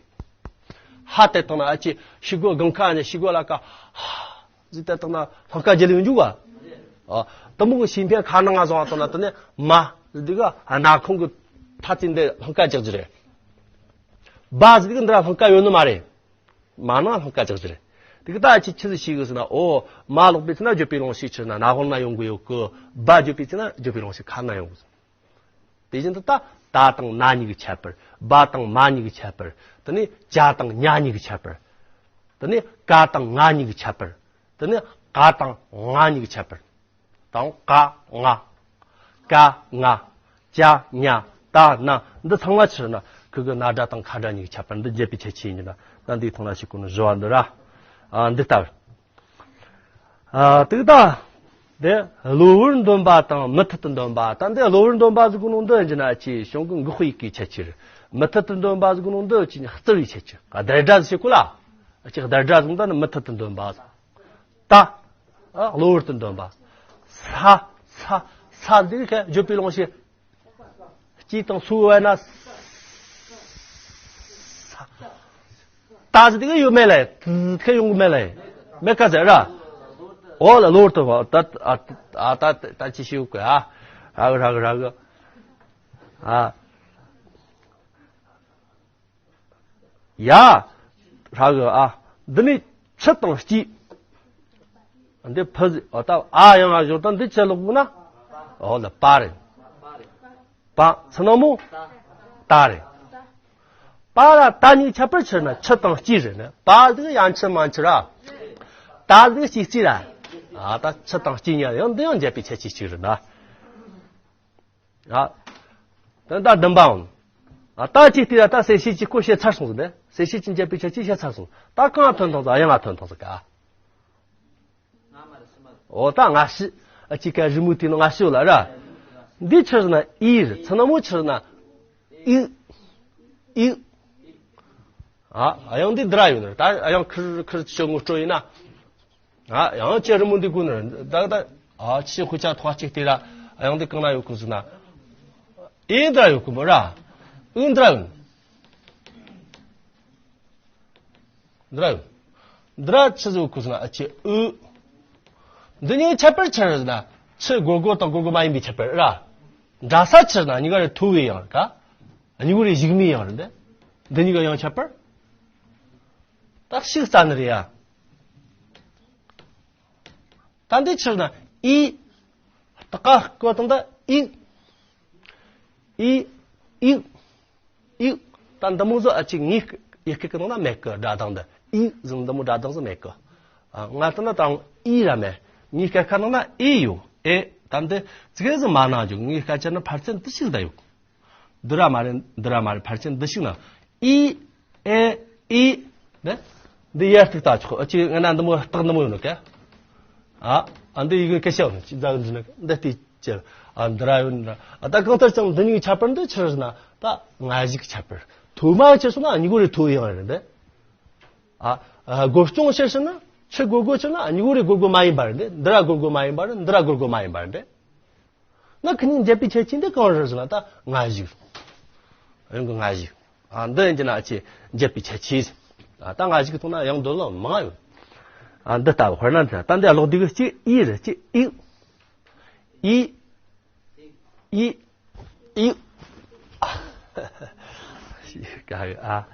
ཧ་དེ་དང་ན་ཨ་ཅི་ཤེལ་སྒོ་སྒང་ཁ་ཨ་ནི་ཤེལ་སྒོ་ལ་ཀ་ཧ་ཟེར་དེ་དང་ན་ལྷུང་ཀ་རྒྱག་ལེ་ཡོང་འཇུག་བ། ཨ་དུ་མོ་གི་ཤིང་ཕན་ཁ་ནང་ང་སོང་ཨ་དང་ན་དེ་ནས་མ་ཟེར་དུས་ག་སྣ་ཁུང་གི་ཐ་ཚིག་འདི་ལྷུང་ཀ་རྒྱག་རྒྱུ་རེད། སྦ་ཟེར་དུས་ག་འདི་ར་ལྷུང་ཀ་ཡོད་ནི་མ་རེད། མ་ན་ལྷུང་ཀ་ཅག་ཅི་རེད། དེ་གི་ད་ཅི་ཆི་ཟིག་ཤེས་གི་ཟེར་ན། ཨོ། མ་ལོག་པའི་ཚེ་ན་བརྗོད་པའི་ལོང་ཞིག་ཆི་ན་སྣ་ཧོ་ན་ཡོང་གི་ཡོད་གི། སྦ་བརྗོད་པའི་ཚེ་ན་བརྗོད་པའི་ལོང་ཞིག་ཁ་ན་ཡོང་གི་ཟེར། དེ་བཞིན་དུ་ད་ད་དང་ན་གཉིས་ཀྱི་ཁྱད་པར། སྦ་དང་མ་གཉིས་ཀྱི་ཁྱད་པར། དེ་ནས་ཅ་དང་ཉ་གཉིས་ཀྱི་ཁྱད་པར། དེ་ནས་ཀ་དང་ང་གཉིས་ཀྱི་ཁྱད་པར། དེ་ནས་ཀ་དང་ང་གཉིས་ཀྱི་ཁྱད་པར། དང་ཀ་ང་། ཀ་ང་། ཅ་ཉ། ད་ན། འདི་ཚང་མ་ཆི་ན་ཁུ་གི་སྣ་སྒྲ་དང་ཁ་སྒྲ་གཉིས་ཀྱི་ཁྱད་པར་འདི་འབྱེད་པའི་ཁྱད་ཆོས་ཡིན་ན། ད་འདི་ཐང་ན་ཞིག་གོ་ནི་བཞི་བ་འདི་ར། ཨ་འདི་ལྟ་བུ། ཨ་དེ་ད། དེ་གློ་བུར་འདོན་པ་དང་མུ་མཐུད་དུ་འདོན་པ། ད་འདི་གློ་བུར་འདོན་པ་ཟིག་གོ་ནོ་འདི་ཡིན་ན་ཅི་གཞུང་གི་འགོག་པའི་ཡི་གེའི་ཁྱད་ཆོས་རེད། མུ་མཐུད་དུ་འདོན་པ་ཟིག་གོ་ནོ་འདི་ཅི་ན་བརྩི་བའི་ཁྱད་ཆོས། ཨ་བསྡུར་སྒྲ་ཟིག་བྱེད་གོ་ལ། ཅི་བསྡུར་སྒྲ་ཟིག་འདི་ནི་མུ་མཐུད་དུ་འདོན་པ། ད། ཨ་གློ་བུར་དུ་འདོན་པ། ས། ས། ས་འདི་ཁ་བརྗོད་པའི་ལོང་ཤེས། སྐྱིད་དང་སུ་བས་ན། ས། ད་ཟེར་དེ་ག་ཡོད་མེད་ལ། ཁ་ཡོང་གི་མེད་ལ། མེད་ཀ་ཟེར་ར། ཨོ་ལ་གློ་བུར་དུ་བ། ད་ཨ་ཨ་ད་ད་ཅི་ཤེས་གི་ཨ། ར་གི་ར་གི་ར་གི། ཨ། ཡ། ར་གི་ཨ། འདི་ནི་ཆུ་དང་སྐྱིད། འདི་ཕུ་ཟི་ཨོ་ད་ཨ་ཡང་ཨ་ཞོར་དང་འདི་ཆུ་ལོག་གུ་ན། ཨོ་ལ་པ་རེད། པ། ཚུ་ན་མོ། ད་རེད། པ་ལ་ད་གཉིས་ཁྱད་པར་ཆི་ན་ཆུ་དང་སྐྱིད་རེད་ནི། པ་ཟིག་ཡང་ཆུ་མ་ཆུ་ར། ད་ཟིག་སྐྱིད་སྐྱིད་ར། ཨ་ད་ཆུ་དང་སྐྱིད་ཉ་ཡང་འདི་ཡང་འབྱེད་པའི་ཁྱད་ཆོས་གཅིག་རེད་ན། ཨ། ད་ད་བདུན་པའམ། ཨ་ད་ཅིག་དེ་ད་གསལ་བྱེད་ཀྱི་སྐོར་བཤད་ཚར་སོང་ཟེར་ནས། གསལ་བྱེད་ཀྱི་འབྱེད་པའི་ཁྱད་ཆོས་བཤད་ཚར་སོང་། ད་གང་ཐོན་ཐོན་ཟེར། ཨ་ཡང་ང་ཐོན་ཐོན་ཟེར་ག། འོ་ད་ང་ཤི། ཨ་ཅིག་ག་རི་མོ་དེ་ནི་ང་ཤི་ལ་ར། འདི་ཆི་ཟེར་ན་ཨི་རེད། ཚུ་ན་མོ་ཆི་ཟེར་ན། ཨི། ཨི། ཨ་ཡང་འདི་འདི་ར་ཡོད་ནི་རེད། ད་ཡང་ཁིར་ཁིར་ཆི་ངོ་སྤྲོད་ཡིན་ན། ཨ་ཡང་ཅི་རི་མོ་འདི་དགོས་ནི་རེད། ད་ད་ཨ་ཆི་ཁུ་ཆ་ཐོག་གཅིག་དེ་ར། ཨ་ཡང་འདི་གང་ན་ཡོད་གི་ཟེར་ན། ཨི་འདི་ར་ཡོད་གི་མོ་ར། ཨི་འདི་ར་ཡོད། འདི་ར་ཡོད། འདི་ར་ཆི་ཟེར་གི་ཟེར་ན་ཨ་ཆི་ཨུ། འདི་གཉིས་ཁྱད་པར་ཆི་རེད་ཟེར་ན། ཆི་སྒོར་སྒོར་དང་སྒོར་སྒོར་མ་ཡིན་པའི་ཁྱད་པར་ར། འདྲ་ས་ཆི་ཟེར་ན་གཉིས་ཀ་རེ་ཐུ་བའི་ཡང་རེད་ག། གཉིས་པོ་རེ་གཞུག་མའི་དབྱངས་རེད་འདི། འདི་གཉིས་ཀ་དབྱངས་ཁྱད་པར། ད་ཞིག་རྩ་ནི་རེད་ཡ། ད་འདི་ཕྱིར་ན་ཨི། ད་ཀ་ཀོ་དང་ད་ཨི། ཨི། ཨི། ཨི། ད་འདི་མོ་ཟོ་ཨ་ཅིག་ངའི་ཡི་གེ་གི་ནང་ན་མེད་གི། སྒྲ་གདངས་འདི་ཨི་ཟིན་འདི་མོ་སྒྲ་གདངས་ཟིན་མེད་གི། ང་ལྟ་ན་དང་ཨི་ར་མེད། ངའི་སྐད་ཁ་ནང་ན་ཨི་ཡོད། ཨེ་ད་འདི་ཙི་གེ་ཟིན་མ་ན་འཇུག་ངའི་སྐད་ཆ་ནི་ཕར་ཚད་འདི་ཞིག་ད་ཡོད། འདི་ར་མ་རེད། འདི་ར་མ་རེད། ཕལ་ཆེར་འདི་ཞིག་ན། ཨི། ཨེ། ཨི། ནི། འདི་ཡར་ཐུག་ལྟ་ཆོག་ཨ་ཅེ་ང་ན་འདི་མོ་རྟགས་འདི་མོ་ཡོད་ནོ་ཀ་ཨ། ཨ་འདི་ཡི་གེ་སྐད་ཤག་ནི་ཅི་ཟ་འདི་ནི་འདི་ལྟའི་ཅེ། ཨ་འདི་ར་ཡོད་ནི་ར། ཨ་ད་གང་ལྟར་ཀྱང་འདི་གཉིས་ཁྱད་པར་འདི་ཕྱིར་ན་ད་སྔ་གཞུག་ཁྱད་པར། ཐོག་མ་ཕྱིར་སོང་ན་གཉིས་པོ་རེ་ཐོག་ཡང་རེད་འདི། ཨ། ཨ་སྒོ་སྐྱོང་ཕྱིར་སོང་ན་ཕྱིར་སྒོ་སྒོ་ཕྱིར་ན་གཉིས་པོ་རེ་སྒོ་སྒོ་མ་ཡིན་པ་རེད་འདི། འདི་ར་སྒོ་སྒོ་མ་ཡིན་པ་རེད། འདི་ར་སྒོ་སྒོ་མ་ཡིན་པ་རེད་འདི། ང་ཁི་གཉིས་འབྱེད་པའི་ཁྱད་ཆོས་འདི་གང་རེད་ཟེར་ན་ད་སྔ་གཞུག་ཡང་གི་སྔ་གཞུག་ཨ་འདི་ཡིན་གྱི་ན་ཨ་ཅེ་འབྱེད་པའི་ཁྱད་ཆོས། ཨ་ད་སྔ་གཞུག་གི་ཐོག་ན་ཡང་འདོད་ལོ་མང་ཡོད། ཨ་འདི་ལྟ་བུ་དཔེར་ན་འདི་ད་འདི་ཀློག་དུས་གི་གཅིག་ཨི་རེད། གཅིག་ཨི། ཨི། ཨི། ཨི། ཨ།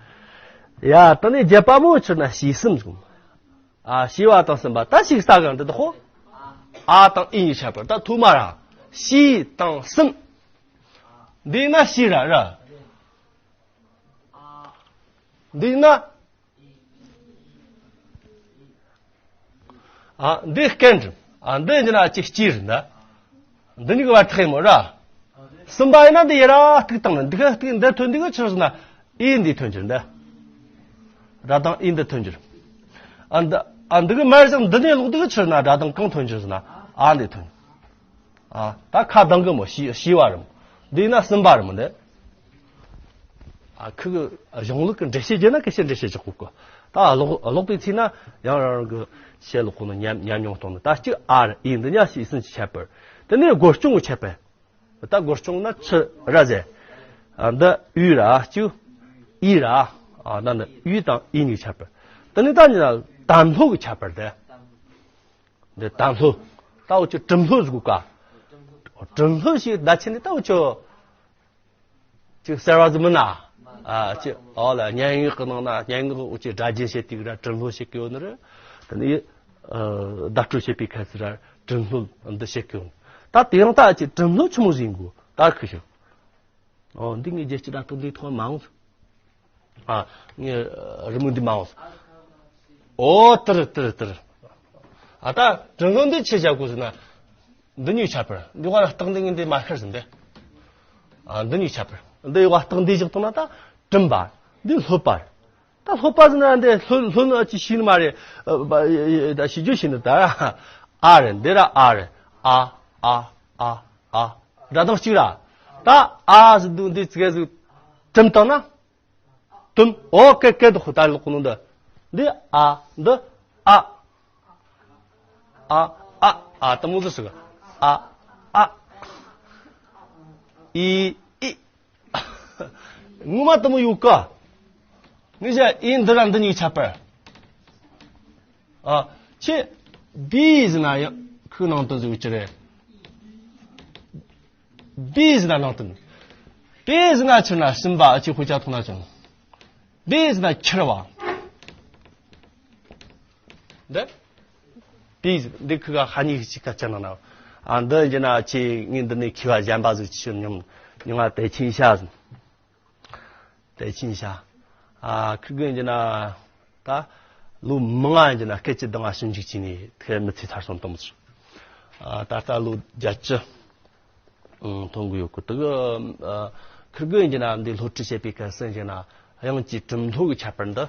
ཡ་ད་ནི་བརྒྱད་པ་མོ་ཆུར་ན་ཤི་གསུམ་གསུམ། ཨ་ཤི་བ་དང་གསུམ་པ་ད་ཞིག་ས་གང་འདི་དོ་ཧོ། ཨ་དང་ཨི་གཉིས་ཆགས་པར་ད་ཐོག་མ་ར་ཤི་དང་གསུམ། འདི་ན་ཤི་ར་ར། འདི་ན། ཨ་འདི་སྐད་འགྲིམ། ཨ་འདི་ཡིན་ན་ཅིག་སྐྱིད་རེད་འདི། འདི་གཉིས་ཀྱི་བར་ཐག་ཡིན་མོ་ར། གསུམ་པ་ཡིན་ན་འདི་ཡི་ར་ཐུག་བཏང་ནི་འདི་ག་ཐུག་འདི་ཐོན་འདི་ག་ཆི་ཟེར་ན་ཨི་འདི་ཐོན་གྱུར་འདི། ར་དང་ཨི་འདི་ཐོན་གྱུར། ཨ་འདི་ཨ་འདི་གི་མར་ཞིག་འདི་ནས་ལོག་འདི་ག་ཆི་ཟེར་ན་ར་དང་གང་ཐོན་གྱུར་ཟེར་ན་ཨ་འདི་ཐོན། ཨ་ད་ཁ་གདངས་གི་མོ་ཤི་ཤི་བ་རེད་མོ། འདི་ཡིན་ན་གསུམ་པ་རེད་མོ་འདི། ཨ་ཁུ་གི་གཞུང་ལུགས་ཀྱི་འགྲེལ་བཤད་བརྒྱབ་ན་སྐད་ཆ་འགྲེལ་བཤད་རྒྱག་དགོས་གི། ད་ཀློག་ཀློག་པའི་ཚེ་ན་ཡང་རང་གི་བཤད་ལུགས་ཁོ་ན་ཉམས་ཉམས་མྱོང་གཏོང་ནི། ད་གཅིག་ཨ་རེད་ཨི་འདི་ཉག་ཤི་སུན་གྱི་ཁྱད་པར། དེ་ནས་སྒོ་སྐྱོང་གི་ཁྱད་པར། ད་སྒོ་སྐྱོང་ན་ཆི་ར་ཟེར། ཨ་འདི་ཨུ་ར་གཅིག་ཨི་ར། ཨ་ད་འདི་ཨུ་དང་ཨི་གཉིས་ཁྱད་པར། དེ་ནས་ད་ཉི་ན་དམ་ལྷོ་གི་ཁྱད་པར་དེ། འདི་དམ་ལྷོ། ད་འུ་ཆོ་གྲིམ་ལྷོ་ཟེར་གོ་ག་གྲིམ་ལྷོ་ཞིག་ད་ཆི་ནི་ད་འུ་ཆོ། ཅིག་གསར་བ་ཟིག་མིན་ན། ཨ་ཅི་ཨོ་ལ་སྙན་ངག་གི་ནང་ན་སྙན་ངག་འུ་ཅི་སྒྲ་རྒྱན་བཤད་དུས་ར་གྲིམ་ལྷོད་བཤད་གི་ཡོད་ནི་རེད། དེ་ནི་ཨ་བརྡ་སྤྲོད་བྱེད་པའི་ཁ་ཚིག་ར་གྲིམ་ལྷོད་འདི་བཤད་གི་ཡོད། ད་དེ་ཡང་ད་ཅི་གྲིམ་ལྷོད་ཆི་མོ་ཟིག་ཡིན་གོ་ད་ཁི་ཤོག་ཨོ་འདི་ངའི་རྒྱལ་སྤྱི་ར་ཏོ་འདི་ཐོག་མ་འོང་། ཨ་ངའི་རི་མོ་འདི་མ་འོང་། ཨོ་ཏིར་ཏིར་ཏིར། ཨ་ད་གྲིམ་ལྷོད་འདི་ཆི་བྱ་དགོས་ཟེར་ན། འདི་གཉིས་ཁྱད་པར། འདི་བ་ལ་རྟགས་འདི་གཉིས་འདི་མ་ཤར་ཟིན་ཏེ། ཨ་འདི་གཉིས་ཁྱད་པར། འདི་བ་རྟགས་འདི་བཞག་ཐུབ་ན་ད་གྲིམ་པ། འདི་ལྷོད་པ་རེད། ད་ལྷོད་པ་ཟིན་ན་འདི་ལྷོད་ལྷོད་ནི་ཅི་ཤེས་ནི་མ་རེད། ཨ་བ་ཡ་ཡ་ད་ཤེས་རྒྱུ་ཤེས་ནི་ད་ཨ་རེད། འདི་ར་ཨ་རེད། ཨ་ཨ་ཨ་ཨ། སྒྲ་གདངས་གཅིག་ར། ད་ཨ་ཟིན་འདུག་འདི་ཙི་གེ་ཟིག་གྲིམ་བཏང་ན། དུམ། ཨོ་ཀེ་ཀེ་དུ་ཧུ་ད་ལོག་ནོ་འདི། འདི་ཨ་འདི་ཨ། ཨ་ཨ་ཨ་ད་མོ་ཟིག་ཟིག་ཨ་ཨ། ཨི་ཨི། ངོ་མ་ད་མོ་ཡོད་ཀ་ངས་བྱ་ཨི་འདི་ར་འདི་གཉིས་ཁྱད་པར། ཨ་ཆེ། བི་ཟེར་ན་ཡང་ཁོའི་ནང་དུ་ཟིག་ཡོད་ཀྱི་རེད། བི་ཟེར་ན་ནང་དོན། བི་ཟེར་ན་ཆུ་ན་སིམ་པ་ཨ་ཅེ་ཧུ་ཅག་ཐུང་ན་ཅུང་། བི་ཟེར་ན་ཁྱེར་བ། འདི། བི་ཟེར་འདི་ཁུ་ག་ཧ་ནི་ཅི་ཀ་ཅ་ན་ན། ཨ་འདི་ཡིན་ན་ཅི་ངས་འདི་ནས་ཁི་བ་གཞན་པ་ཟིག་ཅི་ཉམས་ཉུང་ང་དེ་ཆིན་ཤ་ཟིན། དེ་ཕྱིན་ཤ། ཨ་ཁི་གི་ཡིན་ན་ད་ལོ་མང་ང་ཡིན་ན་སྐད་ཅིག་གདང་ང་ཞིབ་འཇུག་བྱས་ནས་དེ་མི་ཚེ་ཚར་སོང་དུམ་ཚུ། ཨ་ད་ལྟ་ལོ་བརྒྱད་ཅུ་ཐོན་གི་ཡོད་གི། དེ་གི་ཨ་ཁི་གི་ཡིན་ན་འདི་སློབ་ཁྲིད་བྱེད་པའི་སྐབས་སུ་ཡིན་ན་དབྱངས་ཀྱི་གྲུབ་མཐོ་གི་ཁྱད་པར་འདི།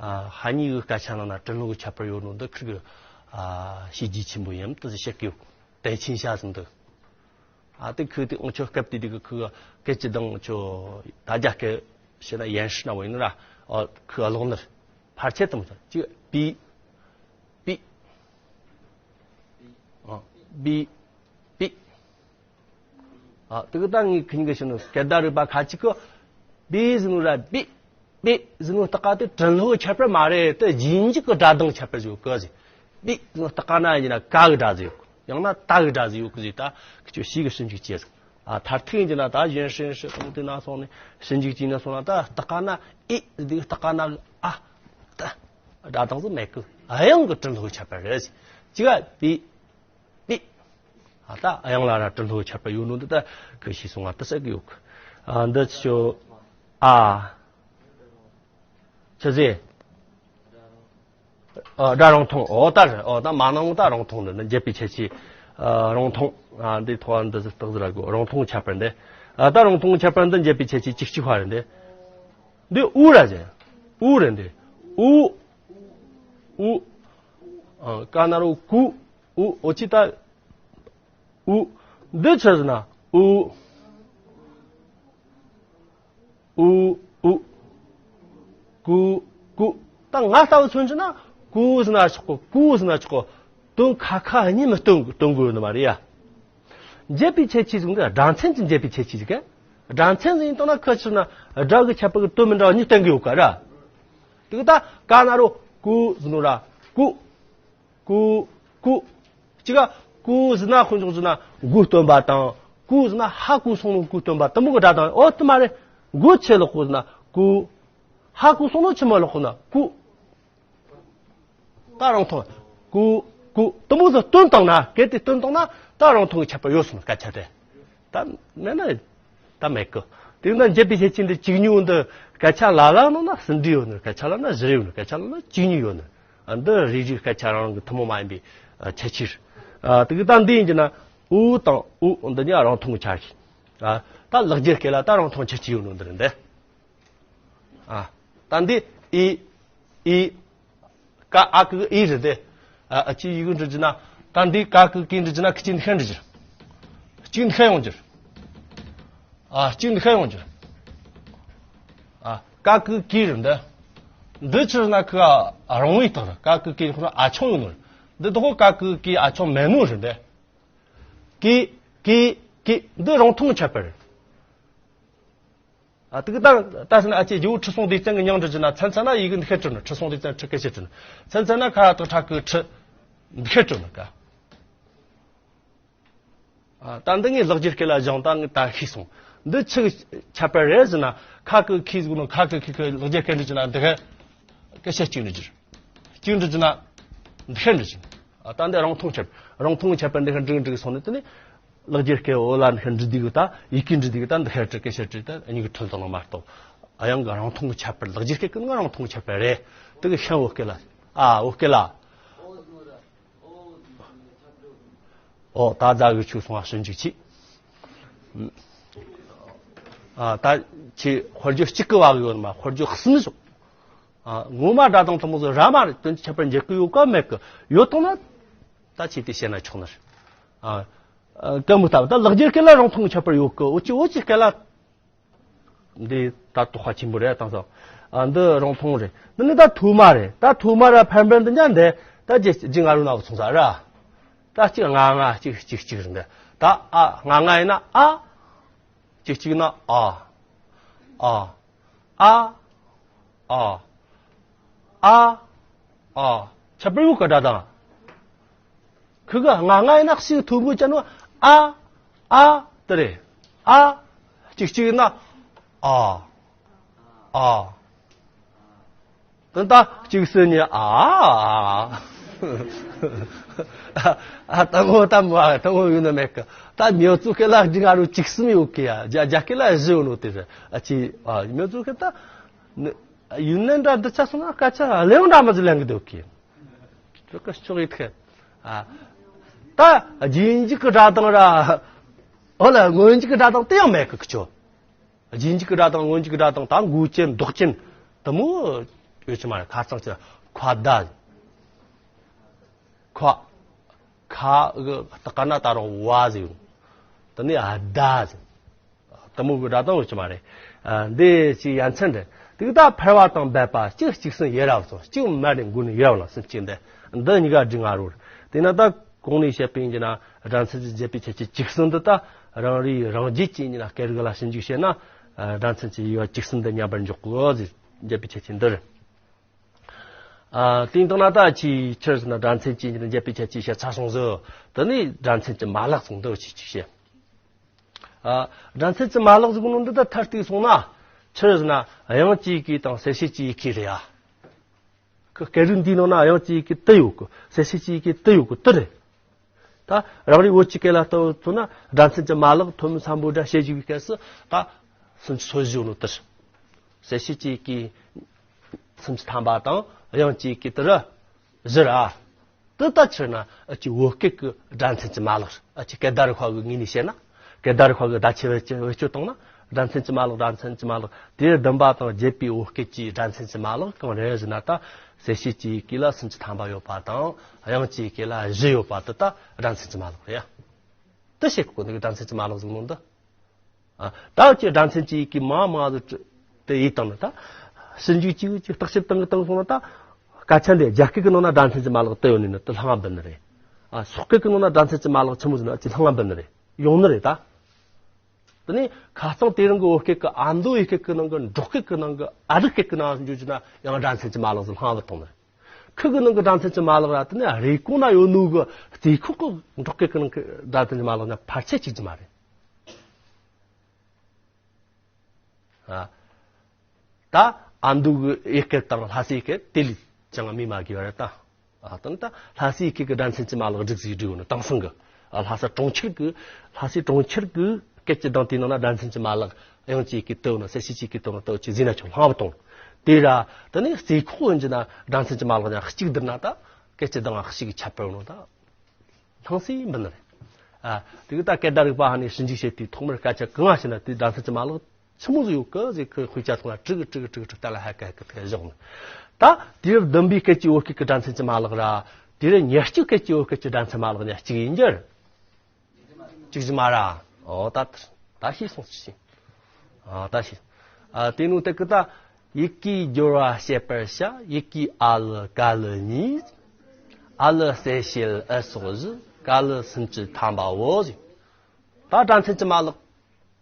ཨ་ཧ་ཉི་གི་སྐད་ཆ་ནང་ན་གྲུབ་མཐོ་གི་ཁྱད་པར་ཡོད་ནོ་འདི་ཁི་གི་ཨ་བྱས་རྗེས་ཆེན་པོ་ཡིན་དེ་བཤད་གི་ཡོད། དེ་ཕྱིན་ཤ་ཟིན་འདུག་ཨ་དེ་ཁོས་དེ་ཨང་ཆོ་སྐབས་དེ་དེ་གི་ཁོས་སྐད་ཅིག་དང་ཆོ་ད་རྒྱ་སྐད་བཤད་ན་ཡན་ཧྲི་ན་བོ་ཡིན་ན་ར། ཨ་ཁོས་ཀློག་ནི་ཕར་ཆེར་དུ་མ་ཚར་ཅིག་པི། པི། ཨ་པི། པི། ཨ་དེ་གི་ད་ངས་ཁི་གཉིས་ཀ་བཤད་ནོ་སྐད་བརྡ་རིག་པ་ཁ་ཅིག་གི་པི་ཟིན་ནོ་ར་པི། པི་ཟིན་ནོ་ད་ག་དེ་གྲུབ་མཐོ་གི་ཁྱད་པར་མ་རེད། དེ་རྗེས་འཇུག་གི་སྒྲ་གདངས་ཁྱད་པར་ཟིག་ཡོད་གི་ཟེར། པི་ཟིན་ནོ་ད་ག་ན་ཡིན་ན་ཀ་གི་སྒྲ་ཟིག་ཡོད་གི། ཡང་ན་ད་གི་སྒྲ་ཟིག་ཡོད་གི་ཟེར། ད་ཁི་ཆོ་ཤི་གི་ཞིབ་འཇུག་བྱས་ཟིག་ཨ། མཐར་ཐུག་ཡིན་གྱི་ན་ད་གཞན་ཧྲིན་ཧྲི་དང་དེ་ན་སོང་ནས་ཞིབ་འཇུག་བྱས་ན་སོང་ན། ད་ཏི་ཀ་ན་ཨི་འདི་ཏི་ཀ་ན་ཨ་ད་སྒྲ་གདངས་སུ་མེད་གི། དབྱངས་ཀྱི་གྲུབ་ལུགས་ཁྱད་པར་རེད། གཅིག་ག་པི་པི། ཨ། ད་དབྱངས་ལ་ར་གྲུབ་ལུགས་ཁྱད་པར་ཡོད་ནོ་འདི་ད་གི་ཤེས་སོང་ང་། ད་ཟེར་གི་ཡོད་གི། ཨ། འདི་ཆོ་ཨ། ཆི་ཟེར། ཨ། སྒྲ་རང་མཐོང་། ཨོ་ད་རེད། ཨོ་ད་མ་ནང་ད་རང་མཐོང་འདི་ནི་འབྱེད་པའི་ཁྱད་ཆོས། ཨ། རང་མཐོང་། ཨ། འདི་ཐོག་འདི་ཟིག་སྟག་ཟིག་ར་གོ། རང་མཐོང་ཁྱད་པར་འདི། ཨ། ད་རང་མཐོང་ཁྱད་པར་འདི་འབྱེད་པའི་ཁྱད་ཆོས་གཅིག་གཅིག་པ་རེད་འདི། འདི་ཨུ་ར་ཟེར། ཨུ་རེད་འདི། ཨུ། ཨུ། ཨ། ཀ་ན་རོ་ཀུ། ཨུ། ཨོ་ཅི་ད། ཨུ། འདི་ཆི་ཟེར་ན་ཨུ། ཨུ། ཨུ། ཀུ། ཀུ། ད་ང་ལྟ་བུ་མཚོན་རྒྱུ་ན་ཀུ་ཟེར་ན་ཆོག་གོ། ཀུ་ཟེར་ན་ཆོག་གོ། དོན་ཁ་ཁ་གཉིས་མི་སྟོན་སྟོན་དགོས་ནི་མ་རེད་ཡ། འབྱེད་པའི་ཁྱད་ཆོས་ཟེར་གི་འདི་སྒྲ་མཚན་གྱི་འབྱེད་པའི་ཁྱད་ཆོས་ཟིག་ག་སྒྲ་མཚན་ཟིག་ཡིན་དང་ན་ཁ་ཕྱིར་ན་སྒྲ་གི་ཁྱད་པར་གྱི་དོན་མི་འདྲ་བ་གཉིས་སྟོན་གི་ཡོད་ཀ་ར། དེ་གི་ད་ཀ་ན་རོ་ཀུ་ཟེར་ནོ་ར། ཀུ། ཀུ། ཀུ། གཅིག་ག་ཀུ་ཟེར་ན་དཀོན་མཆོག་ཟེར་ན་མགོ་སྟོན་པ་དང་། ཀུ་ཟེར་ན་ཧ་གོ་སོང་ནོ་མགོ་སྟོན་པ་དེ་མོ་གི་སྒྲ་དང་། ཨོ་དེ་མ་རེད། མགོ་ཆེ་ལོག་ཀུ་ཟེར་ན་ཀུ། ཧ་གོ་སོང་ནོ་ཆེ་མོ་ལོག་ཀུ་ན་ཀུ། ད་རང་མཐོང་། ཀུ། ཀུ། དེ་མོ་ཟིག་སྟོན་བཏང་ན། གལ་ཏེ་སྟོན་བཏང་ན་ད་རང་མཐོང་གི་ཁྱད་པར་ཡོད་སོང་སྐད་ཆ་དེ། ད་མེད་ན་ད་མེད་གི། དེ་ན་འབྱེད་པའི་ཁྱད་ཆོས་འདི་བཅུ་གཉིས་འདི་སྐད་ཆ་ལ་ལ་ནང་ན་ཟིན་བྲིས་ཡོད་ནི། སྐད་ཆ་ལ་ན་བཞི་རེ་ཡོད་ནི། སྐད་ཆ་ལ་ན་བཅུ་གཉིས་ཡོད་ནི། ཨ། འདི་རེ་རེའི་སྐད་ཆ་རང་རང་གི་ཐུན་མོང་མ་ཡིན་པའི་ཁྱད་ཆོས། ཨ། དེ་གི་ད་འདི་ཡིན་གྱི་ན་ཨུ་དང་ཨུ་འདི་གཉིས་རང་མཐོང་གི་ཆ་རེད། ཨ། ད་ལེགས་སྦྱར་སྐད་ལ་ད་རང་མཐོང་ཁྱད་ཆོས་ཡོད་ནོ་འདི་རེད་འདི། ཨ། ད་འདི་ཨི། ཨི། ཀ་ཨ་ཀི་ཨི་རེད་དེ། ཨ། ཨ། ཅི་ཡི་གུ་འབྲི་རྒྱུ་ན། ད་འདི་ཀ་ཀི་ཀི་འབྲི་རྒྱུ་ན་ཁི་ཅི་འདི་ཤ་འབྲི་རྒྱུ། གཅིག་འདི་ཤ་ཡོང་རྒྱུ། ཨ། གཅིག་འདི་ཤ་ཡོང་རྒྱུ། ཨ། ཀ་ཀི་ཀི་རེད་འདི། འདི་ཕྱིར་ན་ཁི་ཨ་རང་བའི་རྟགས་རེད། ཀ་ཀི་ཀི་ཁོ་ན་ཨ་ཆུང་ཡོང་ནོ་རེད། འདི་དོ་ཀ་ཀི་ཀི་ཨ་ཆུང་མེད་ནོ་རེད་འདི། ཀི། ཀི། ཀི། འདི་རང་མཐོང་ཁྱད་པར་རེད། ཨ། དེ་གི་ད་ད་ཟེར་ན། ཨ། ཅེ་ཇོ་བོ་ཁྲི་སྲོང་ལྡེ་བཙན་གི་མྱིང་འབྲི་རྒྱུ་ན་མཚན་མཚན་ན་ཡི་གུ་འདི་ཤ་བྲིས་ནི། ཁྲི་སྲོང་ལྡེ་བཙན་ཁྲི་སྐད་ཆ་བྲིས་ནི། མཚན་མཚན་ན་ཁ་ཏོ་ཁྲ་ཀི་ཁྲི་འདི་ཤ་བྲིས་ནི་ཀ། ཨ། ད་འདི་ངས་ལེགས་སྦྱར་སྐད་ལ་སྦྱངས། ད་ངས་ད་ཤེས་སོང་། འདི་ཆི་གི་ཁྱད་པར་རེད་ཟེར་ན། ཁ་ཀི་ཁི་ཟེར་གོ་ནོ། ཁ་ཀི་ཁི་ཁི་ལེགས་སྦྱར་སྐད་འབྲི་རྒྱུ་ན་འདི་ཤ་སྐད་ཆ་གཅིག་འབྲི་རྒྱུ། གཅིག་འབྲི་རྒྱུ་ན་འདི་ཤ་འབྲི་རྒྱུ། ཨ། ད་འདི་རང་མཐོང་ཁྱད་པར། རང་མཐོང་ཁྱད་པར་འདི་ཤ་འབྲི་འབྲི་སོང་ནས་དེ་ནས། ལེགས་སྦྱར་སྐད་འོ་ལ་འདི་ཤ་འབྲི་དུས་གི་ད་ཡི་གེ་འབྲི་དུས་གི་ད་འདི་ཤ་བྲིས་སྐད་ཆ་བྲིས། ད་གཉིས་ཀྱི་ཁྲིམས་དང་མ་གཏོགས། ཨ། དབྱངས་ཀྱི་རང་མཐོང་གི་ཁྱད་པར། ལེགས་སྦྱར་སྐད་ཀྱི་ནང་རང་མཐོང་གི་ཁྱད་པར་རེད། དེ་གི་ཤ་འོ་སྐད་ལ། ཨ། འོ་སྐད་ལ། ཨོ། ད་རྫ་གི་ཆུ་སོང་བ་ཞིབ་འཇུག་བྱས། ཨ། ད་ཁྱེད་དཔེར་བརྗོད་གཅིག་གི་བ་གི་ཡོད་མ། དཔེར་བརྗོད་གསུམ་བྱུང་། ཨ། ངོ་མ་སྒྲ་གདངས་དེ་མོ་ཟིག་ར་མ་རེད། དོན་གྱི་ཁྱད་པར་འབྱེད་གི་ཡོད་ཀ་མེད་གི། ཡོད་དང་ན་ད་ཁྱེད་དེ་བཤད་ན་ཆོག་ནི་རེད། ཨ། ཨ། ག་མི་ལྟ་བུ་ད་ལེགས་སྦྱར་སྐད་ལ་རང་མཐོང་གི་ཁྱད་པར་ཡོད་གི། འོ་ཅི་འོ་ཅི་སྐད་ལ། འདི་ད་དོགས་པ་ཆེན་པོ་རེད་དང་སོ། ཨ། འདི་རང་མཐོང་རེད། འདི་ནི་ད་ཐོག་མ་རེད། ད་ཐོག་མ་ར་འཕར་འཕར་འདི་ཉག་འདི་ད་ཇི་ཇི་ང་རུ་ན་བུ་ཚོང་ས་ར། ད་གཅིག་ང་ང་གཅིག་གཅིག་གཅིག་རེད་འདི། ད་ཨ་ང་ང་ཡིན་ན་ཨ། གཅིག་གཅིག་ན་ཨ། ཨ། ཨ། ཨ། ཨ། ཨ། ཁྱད་པར་ཡོད་ག་སྒྲ་གདངས། ཁི་ག་ང་ང་ཡིན་ན་ཞིག་ཐུ་བུ་ཅན་ནོ། ཨ། ཨ། དེ་རེད། ཨ། གཅིག་གཅིག་ན། ཨ། ཨ། དེ་ད་གཅིག་སུ་ནི་ཨ། ཨ། ད་ངོ་ད་མོ་ཨ། ད་ངོ་ཡོད་ན་མེད་གི། ད་མྱོ་ཙུ་ཁེ་ལ་ཇི་ང་རུ་གཅིག་གསུམ་ཡོད་གི་ཡ། རྒྱ་རྒྱ་སྐད་ལ་བཞི་ཡོད་ནོ་དེ་རེད། ཨ་ཅི། ཨ། མྱོ་ཙུ་ཁེ་ད་ཡུན་ནན་འདྲ་འདི་ཆ་སོང་ན་སྐད་ཆ་ལེའུ་འདྲ་མ་ཟིག་ལེན་གི་འདུག་གི། ཅོ་ཀ་ཤོག་ཡིད་ཁེ། ཨ། ད་རྗེས་འཇུག་གི་སྒྲ་གདངས་ར། ཨོ་ལ་སྔོན་འཇུག་གི་སྒྲ་གདངས་དེ་ཡང་མེད་གི་ཁི་ཆོ། རྗེས་འཇུག་གི་སྒྲ་དང་སྔོན་འཇུག་གི་སྒྲ་དང་། ད་མགོ་ཅན་འདོགས་ཅན་དེ་མོ་ཡོད་ཀྱི་མ་རེད། ཁ་རྩང་ཅི། ཁ་ད། ཁ། ཁ་གི་ཏི་ཀ་ན་ད་རུང་བ་ཟེར་ཡོང་། དེ་ནས་ཨ་ད་ཟེར། དེ་མོ་གི་སྒྲ་དང་ཡོད་ཀྱི་མ་རེད། ཨ། འདི་ཅི་ཡ་མཚན་རེད། དེ་གི་ད་འཕར་བ་དང་འབབ་པ། གཅིག་གཅིག་སུ་ཡི་ར་བུ་ཚོ། གཅིག་མ་ནས་མགོ་ནས་ཡི་ར་བུ་ལ་སུམ་གཅིག་འདི། འདི་གཉིས་ཀ་འབྲི་ང་རུ་རེད། དེས་ན་ད་གོང་ནས་བཤད་པ་ཡིན་གྱི་ན། སྒྲ་མཚན་གྱི་འབྱེད་པའི་ཁྱད་ཆོས་བཅུ་གསུམ་འདི་ད་རང་རེའི་རང་རྒྱུད་ཀྱི་ཡིན་ན། སྐད་རིགས་ལ་ཞིབ་འཇུག་བྱས་ན། ཨ། སྒྲ་མཚན་གྱི་དབྱེ་བ་བཅུ་གསུམ་འདི་མཉམ་པར་འཇོག་གི་ཟེར། འབྱེད་པའི་ཁྱད་ཆོས་འདི་རེད། ཨ། དེ་ཡིན་དང་ན་ད་ཅི་ཕྱིར་ཟེར་ན། སྒྲ་མཚན་གྱི་འབྱེད་པའི་ཁྱད་ཆོས་བཤད་ཚར་སོང་ཟིག། དེ་ནས་སྒྲ་མཚན་གྱི་མ་ལག་ཚང་འདི་ཅིག་ཅིག་བཤད། ཨ། སྒྲ་མཚན་གྱི་མ་ལག་ཟིག་ནོ་འདི་ད་མཐར་གཏུགས་སོང་ན། ཆི་ཟེར་ན་དབྱངས་ཀྱི་ཡི་གེ་དང་གསལ་བྱེད་ཀྱི་ཡི་གེ་རེད་ཡ། ཁི་སྐད་རིགས་འདིའི་ནང་ན་དབྱངས་ཀྱི་ཡི་གེ་དུ་ཡོད་གི། གསལ་བྱེད་ཀྱི་ཡི་གེ་དུ་ཡོད་གི། དུ་རེད། ད་རང་རེའི་བོད་ཀྱི་སྐད་ལ་ལྟ་བུ་མཚོན་ན། སྒྲ་མཚན་གྱི་མ་ལག་ཐོན་མི་སམ་བྷོ་ཊ་བཤད་རྒྱུ་གི་སྐབས་སུ་ད་སུམ་ཅུ་སོ་བཞི་ཡོད་ནོ་དུ་རེད། གསལ་བྱེད་ཀྱི་ཡི་གེ་སུམ་ཅུ་ཐམ་པ་དང་། དབྱངས་ཀྱི་ཡི་གེ་དུ་རུ་བཞི་ར། དེ་ལྟ་ཕྱིར་ན་ཨ་ཅི་བོད་སྐད་ཀྱི་སྒྲ་མཚན་གྱི་མ་ལག། ཨ་ཅི་སྐད་བརྡ་རིག་པ་གི་ངོས་ནས་བཤད་ན། སྐད་བརྡ་རིག་པ་གི་བརྡ་ཆད་བེད་སྤྱོད་བཏང་ན། སྒྲ་མཚན་གྱི་མ་ལག། སྒྲ་མཚན་གྱི་མ་ལག་དེ་བདུན་པ་དང་བརྒྱད་པའི་བོད་སྐད་ཀྱི་སྒྲ་མཚན་གྱི་མ་ལག་གང་རེད་ཟེར་ན། ད་གསལ་བྱེད་ཀྱི་ཡི་གེ་ལ་སུམ་ཅུ་ཐམ་པ་ཡོད་པ་དང་། དབྱངས་ཀྱི་ཡི་གེ་ལ་བཞི་ཡོད་པ་དེ་ད་སྒྲ་མཚན་གྱི་མ་ལག་རེད་ཡ། དེ་བཤད་དགོས་འདུག་སྒྲ་མཚན་གྱི་མ་ལག་ཟེར་ནོ་འདི། ཨ། ད་ཅི་སྒྲ་མཚན་གྱི་ཡི་གེ་མ་མ་ཟིག་དེ་ཡིན་དང་ནི་ད། ཞིབ་འཇུག་ཅིག་ཅིག་བརྟག་ཞིབ་བཏང་གི་བཏང་སོང་ན་ད། སྐད་ཆ་འདི་རྒྱ་སྐད་ཀྱི་ནང་ན་སྒྲ་མཚན་གྱི་མ་ལག་དུ་ཡོད་ནི་ནི་དེ་ལྷང་ང་འབུད་ནི་རེད། ཨ། སོག་སྐད་ཀྱི་ནང་ན་སྒྲ་མཚན་གྱི་མ་ལག་ཆི་མོ་ཟིག་ན་ཅི་ལྷང་ང་འབུད་ནི་རེད། ཡོང་ནི་རེད་ད། དེ་ནས་ཁ་རྩང་དེ་རིང་གི་བོད་སྐད་ཀྱི་ཨ་མདོའི་སྐད་ཀྱི་ནང་གི། འབྲོག་སྐད་ཀྱི་ནང་གི། ཨ་རིག་སྐད་ཀྱི་ནང་འཇུག་རྒྱུ་ན་ཡང་སྒྲ་མཚན་གྱི་མ་ལག་ཟིག་ལྷང་ང་འབུད་གཏོང་ནི་རེད། ཁུ་གི་ནང་གི་སྒྲ་མཚན་གྱི་མ་ལག་ར། དེ་ནས་རེབ་གོང་ན་ཡོད་ནོ་གི་རྩེ་ཁོག་གི་འབྲོག་སྐད་ཀྱི་ནང་གི་སྒྲ་མཚན་གྱི་མ་ལག་ན་ཕལ་ཆེར་གཅིག་གི་མ་རེད། ཨ། ད་ཨ་མདོ་གི་ཡུལ་སྐད་དང་ལྷ་སའི་ཡུལ་སྐད་དེ་ལས་ཅང་སྨོས་མ་དགོས་པ་རེད་ད། ཨ། དེ་ནི་ད་ལྷ་སའི་ཡུལ་སྐད་ཀྱི་སྒྲ་མཚན་གྱི་མ་ལག་སྒྲིག་ཟིག་སྒྲིག་ཡོད་ནི། དེང་སང་གི། ཨ། ལྷ་ས་གྲོང་ཁྱེར་གི། ལྷ་སའི་གྲོང་ཁྱེར་གི་སྐད་ཀྱི་གདངས་དེའི་ནང་ན་སྒྲ་མཚན་གྱི་མ་ལག། དབྱངས་ཀྱི་ཡི་གེ་དུ་ཡོད་ནི། གསལ་བྱེད་ཀྱི་ཡི་གེ་དུ་ཡོད་ནི། དེ་ཅི་ཟིག་ན་ཆོག་ལྷང་ང་བུད་གཏོང་། དེ་ར། དེ་ནས་རྩེ་ཁོག་ཡིན་རྒྱུ་ན་སྒྲ་མཚན་གྱི་མ་ལག་ཀྱང་གཅིག་བསྡུར་ན་ད། སྐད་ཀྱི་གདངས་གཅིག་གི་ཁྱད་པར་ཡོད་ནི་ད། ལྷང་སེ་འབུད་ནི་རེད། ཨ། དེ་གི་ད་སྐད་བརྡ་རིག་པ་ཧ་ནས་ཞིབ་འཇུག་བྱེད་དུས་ཐོག་མར་སྐད་ཆ་གང་བཤད་ན་དེ་སྒྲ་མཚན་གྱི་མ་ལག་ཆི་མོ་ཟིག་ཡོད་གི་ཟེར། ཁོས་དཔེ་ཆ་ཐོག་ལ་དྲི་གི་དྲི་གི་དྲི་གི་དྲི་གཏན་ལ་ཕབ་གི་ཕབ་གི་བཞག་ནི། ད་དེ་རུ་བདུན་པའི་སྐད་ཀྱི་བོད་སྐད་ཀྱི་སྒྲ་མཚན་གྱི་མ་ལག་ར། དེ་རུ་ཉེར་གཅིག་སྐད་ཀྱི་བོད་སྐད་ཀྱི་སྒྲ་མཚན་མ་ལག་ཉེར་གཅིག་ཡིན་རྒྱུ་རེད། གཅིག་གི་མ་ར། ཨོ་ད་ད་ཤེས་སོང་ཟིག་ཨ། ད་ཤེས། ཨ། དེ་ནས་དེ་གི་ད། ཡི་གེའི་སྦྱོར་བ་བཤད་པར་བྱ། ཡི་གེ་ཨ་ལི་ཀ་ལི་གཉིས། ཨ་ལི་གསལ་བྱེད་ཨི་སོགས་བཞི། ཀ་ལི་སུམ་ཅུ་ཐམ་པའོ་ཟེར། ད་སྒྲ་མཚན་གྱི་མ་ལག་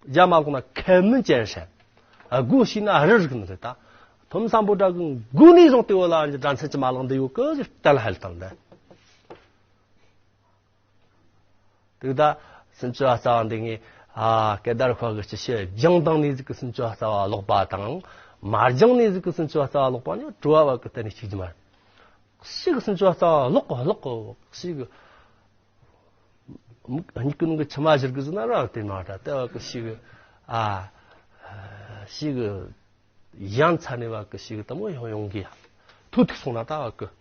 རྒྱ་མ་གོང་ན་ཁ་མིན་ཅན་ཧྲན། སྒོ་ཕྱེ་ན་རི་རིག་ནི་རེད་ད། ཐོན་མི་སམ་བྷོ་ཊ་གི་མགོ་ནས་བཟུང་སྟེ་བོད་ལ་སྒྲ་མཚན་གྱི་མ་ལག་འདི་ཡོད་གི་ཟེར་གཏན་ལ་ཕབ་བཏང་ནི། དེ་ད་སུམ་ཅུ་པ་རྩ་བ་འདི་ངས། ཨ། སྐད་བརྡ་རིག་པ་གི་སྤྱི་བཤད་སྦྱངས་བཏང་ནས་ཟིག་གི་སུམ་ཅུ་པ་རྩ་བ་ཀློག་པ་དང་། མ་སྦྱངས་ནས་ཟིག་གི་སུམ་ཅུ་པ་རྩ་བ་ཀློག་པ་ནི་བྲོ་བ་བ་གི་གཏན་ནས་གཅིག་གི་མ་རེད། ཞེ་གི་སུམ་ཅུ་པ་རྩ་བ་ཀློག་ཀློག་ཞེ་གི། མིག་གཉིས་ཀྱི་ནང་གི་མཆི་མ་བཞུར་གི་ཟེར་ན་རང་དེ་མ་འདྲ། དེ་བ་གི་ཞེ་གི། ཨ། ཞེ་གི། ཡང་ཚ་ནས་བ་གི་ཞིག་དང་མོ་ཡོང་ཡོང་གི་ཡ། ཐོ་ཐུག་སོང་ན་ད་བ་གི།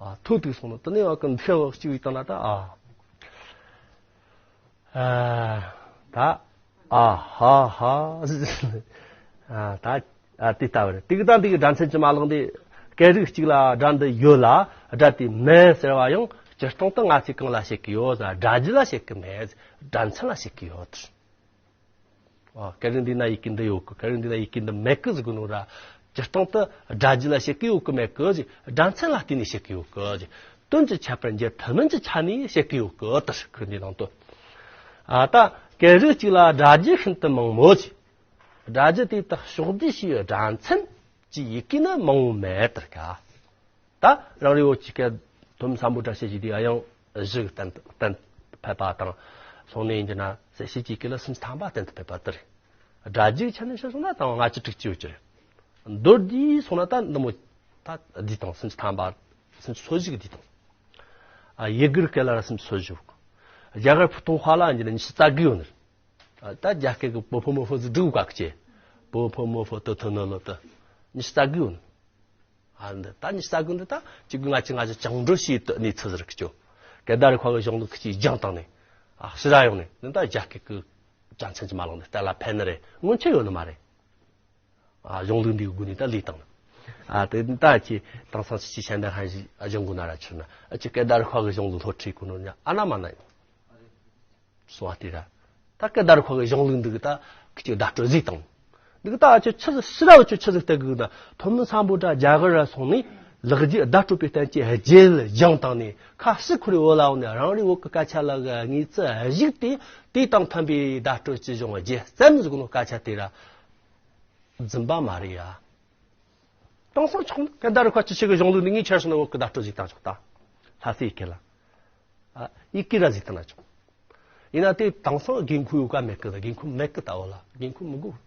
ཨ། ཐོ་ཐུག་སོང་ན་དེ་ནས་བ་གི་འདི་བ་གཅིག་བི་བཏང་ན་ད། ཨ། ཨ། ད། ཨ་ཧ་ཧ། ཨ། ད། ཨ། དེ་ལྟ་བུ་རེད། དེ་གི་ད་འདི་གི་སྒྲ་མཚན་གྱི་མ་ལག་འདི། སྐད་རིགས་གཅིག་ལ་སྒྲ་འདི་ཡོད་ལ། སྒྲ་དེ་མེད་ཟེར་བ་ཡང་སྤྱིར་བཏང་དུ་ང་ཚོས་གང་ལ་བཤད་ཀྱི་ཡོད་ཟེར། སྒྲ་རྒྱུད་ལ་བཤད་ཀྱི་མེད། སྒྲ་མཚན་ལ་བཤད་ཀྱི་ཡོད། ཨ། སྐད་རིགས་འདི་ན་ཡི་གེ་འདི་ཡོད་གི། སྐད་རིགས་འདི་ན་ཡི་གེ་འདི་མེད་གི་ཟེར་གོ་ནོ་ར། སྤྱིར་བཏང་དུ་སྒྲ་རྒྱུད་ལ་བཤད་ཀྱི་ཡོད་གི་མེད་གི་ཟེར། སྒྲ་མཚན་ལ་བརྟེན་ནས་བཤད་ཀྱི་ཡོད་གི་ཟེར། དོན་གྱི་ཁྱད་པར་འབྱེད་ཐུབ་མིན་གྱི་ཆ་ནས་བཤད་ཀྱི་ཡོད་གི། དེ་ཟེར་གི་འདི་ནང་དུ། ཨ། ད་སྐད་རིགས་གཅིག་ལ་སྒྲ་རྒྱུད་ཤིན་ཏུ་མང་མོད་ཀྱི། སྒྲ་རྒྱུད་དེ་དག་ཕྱོགས་བསྡུས་བྱས་པའི་སྒྲ་མཚན་གྱི་ཡི་གེ་ནི་མང་བོ་མེད་དེ་ཀ། ད་རང་རེའི་བོད་ཀྱི་སྐད་ཐོན་མི་སམ་བྷོ་ཊ་བཤད་རྒྱུ་དེ་དབྱངས་བཞི་གི་གཏན་དུ་གཏན་དུ་ཕབ་པ་དང་། སོང་ནས་ཡིན་རྒྱུ་ན་གསལ་བྱེད་ཀྱི་ཡི་གེ་ལ་སུམ་ཅུ་ཐམ་པ་གཏན་དུ་ཕབ་པ་དེ་རེད། སྒྲ་རྒྱུད་ཆ་ནས་བཤད་སོང་ན་ད་ལྔ་བཅུ་དྲུག་ཅུ་ཡོད་ཀྱི་རེད། མདོར་བསྡུས་སོང་ན་ད་འདི་མོ་ད་བསྡུས་བཏང་། སུམ་ཅུ་ཐམ་པ། སུམ་ཅུ་སོ་བཞི་གི་བསྡུས་བཏང་། ཨ། ཡི་གེ་སྐད་ལ་ར་སུམ་ཅུ་སོ་བཞི་ཡོད་གི། རྒྱ་གར་ཕུ་ཐུང་ཧྭ་ལ་ཡིན་རྒྱུ་ན་ཉི་ཤུ་རྩ་དགུ་ཡོད་ནི་རེད། ཨ། ད་རྒྱ་སྐད་གི་པོ་ཕོ་མོ་ཕོ་ཟིག་སྒྲིག་ག་གི་ཅེ། པོ་ཕོ་མོ་ཕོ་ཏོ་ཐོ་ནོ་ལོ་ཏི། ཉི་ཤུ་རྩ་དགུ་ཡོད་ནི། ཨ། འདི་ད་ཉི་ཤུ་རྩ་དགུ་འདི་ད་གཅིག་དགུ་ལྔ་བཅུ་ང་བཞི་བཅིངས་འགྲོལ་བྱས་ཏེ་གནས་ཚུལ་ཟིག་རེད་ཀྱོ། སྐད་བརྡ་རིག་པ་གི་གཞུང་ལུགས་ཀྱིས་སྦྱངས་བཏང་ནས། ཨ། ཕྱིར་ར་ཡོང་ནས་འདི་ད་རྒྱ་སྐད་གི་སྒྲ་མཚན་གྱི་མ་ལག་འདི་གཏན་ལ་ཕབ་ནི་རེད། སྔོན་ཆད་ཡོད་ནི་མ་རེད། ཨ། གཞུང་ལུགས་འདིའི་སྒོ་ནས་ད་ལས་བཏང་ནི། ཨ། དེ་ད་ཁྱེད་དེང་སང་ཕྱི་ཕྱི་ཤན་ད་ཧན་ཞིག་ཨ་སྦྱོང་དགོས་ན་ར་ཆུ་ན། ཨ། ཁྱེད་སྐད་བརྡ་རིག་པ་གི་གཞུང་ལུགས་སློབ་ཁྲིད་གོ་ནོ་ཉ་ཨ་ན་མ་ན་ཡོད། སོང་བ་དེ་ར། ད་སྐད་བརྡ་རིག་པ་གི་གཞུང་ལུགས་འདི་གི་ད་ཁྱེད་བརྡ་སྤྲོད་ཟིག་བཏང་། འདི་གི་ད་ཁྱེད་ཆི་ཟིག་ཕྱི་ར་བ་ཁྱེད་ཆི་ཟིག་བལྟ་གི་ན། ཐོན་མི་སམ་བྷོ་ཊ་རྒྱ་གར་ར་སོང་ནས་ལེགས་སྒྱུ་བརྡ་སྤྲོད་པའི་བསྟན་བཅོས་རྒྱལ་སྦྱངས་བཏང་ནས། ཁ་ཕྱིར་ཁོ་རའི་བོད་ལ་འོང་ནས་རང་རེའི་བོད་ཀྱི་སྐད་ཆ་ལ་གི་དངོས་རྫས་གཞིགས་ཏེ། དེ་དང་མཐུན་པའི་བརྡ་སྤྲོད་ཀྱི་གཞུང་རྒྱལ་རྩོམ་ཟེར་གོ་ནོ་སྐད་ཆ་དེ་ར་རྫུན་པ་མ་རེད་ཡ། དེང་སང་ཆོག་ན་སྐད་བརྡ་རིག་པ་སྤྱི་བཤད་ཀྱི་གཞུང་ལུགས་འདི་ངས་ཁྱེར་སོང་ན་བོད་ཀྱི་བརྡ་སྤྲོད་ཟིག་བཏང་ཆོག་ད། ལྷ་སའི་སྐད་ལ། ཨ། ཡི་གེ་ར་ཟིག་བཏང་ན་ཆོག། ཡིན་ན་དེ་དེང་སང་དགོས་མཁོ་ཡོད་ག་མེད་གི། དགོས་མཁོ་མེད་གི། ད་འོ་ལ་དགོས་མཁོ་མི་དགོས།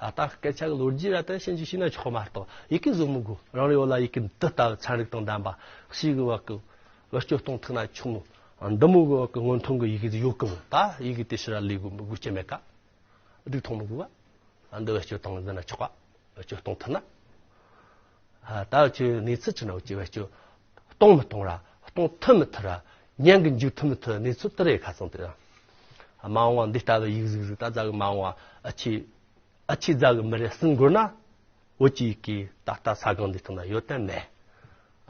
ཨ། ད་སྐད་ཆ་གི་ལོ་རྒྱུས་ར་དེ་ཤན་ཅིག་ཤེས་ན་ཆོག་མ་གཏོགས་ཡི་གེ་བཟོ་མི་དགོས། རང་རེ་འོ་ལ་ཡི་གེ་འདི་ལྟ་བུ་ཚན་རིག་དང་ལྡན་པ་ཞིག་གི་བ་གི་བེད་སྤྱོད་གཏོང་ཐུབ་ན་ཆོག་མོ། འདི་མོ་གི་བ་གི་སྔོན་ཐོན་གི་ཡི་གེ་ཡོད་གི་མོ། ད་ཡི་གེ་དེ་ཕྱིར་ར་ལས་དགོས་མི་དགོས་ཀྱི་མེད་ག། སྡུག་མཐོང་མི་དགོས་བ། འདི་བེད་སྤྱོད་གཏོང་ཟེར་ན་ཆོག་ག། བེད་སྤྱོད་གཏོང་ཐུབ་ན། ཨ། ད་ཅི་གནས་ཚུལ་ཅི་ན་ཅི་བེད་སྤྱོད་གཏོང་མི་གཏོང་ར། གཏོང་ཐུབ་མི་ཐུབ་ར། ཉན་གི་འཇུག་ཐུབ་མི་ཐུབ་གནས་ཚུལ་དེ་རེད། ཁ་སང་དེ་ར་མ་འོངས་པ་འདི་ལྟ་བུ་ཡིག་གཟུགས་ཟིག་ད་རྫ་གི་མ་འོངས་པ་ཨ་ཆི་ཨ་ཆི་རྫ་གི་མི་རེ་ཟིན་དགོས་ན། བོད་ཀྱི་ཡི་གེ་ད་ལྟ་ས་སྒང་འདི་སྟེང་ན་ཡོད་དམ་མེད།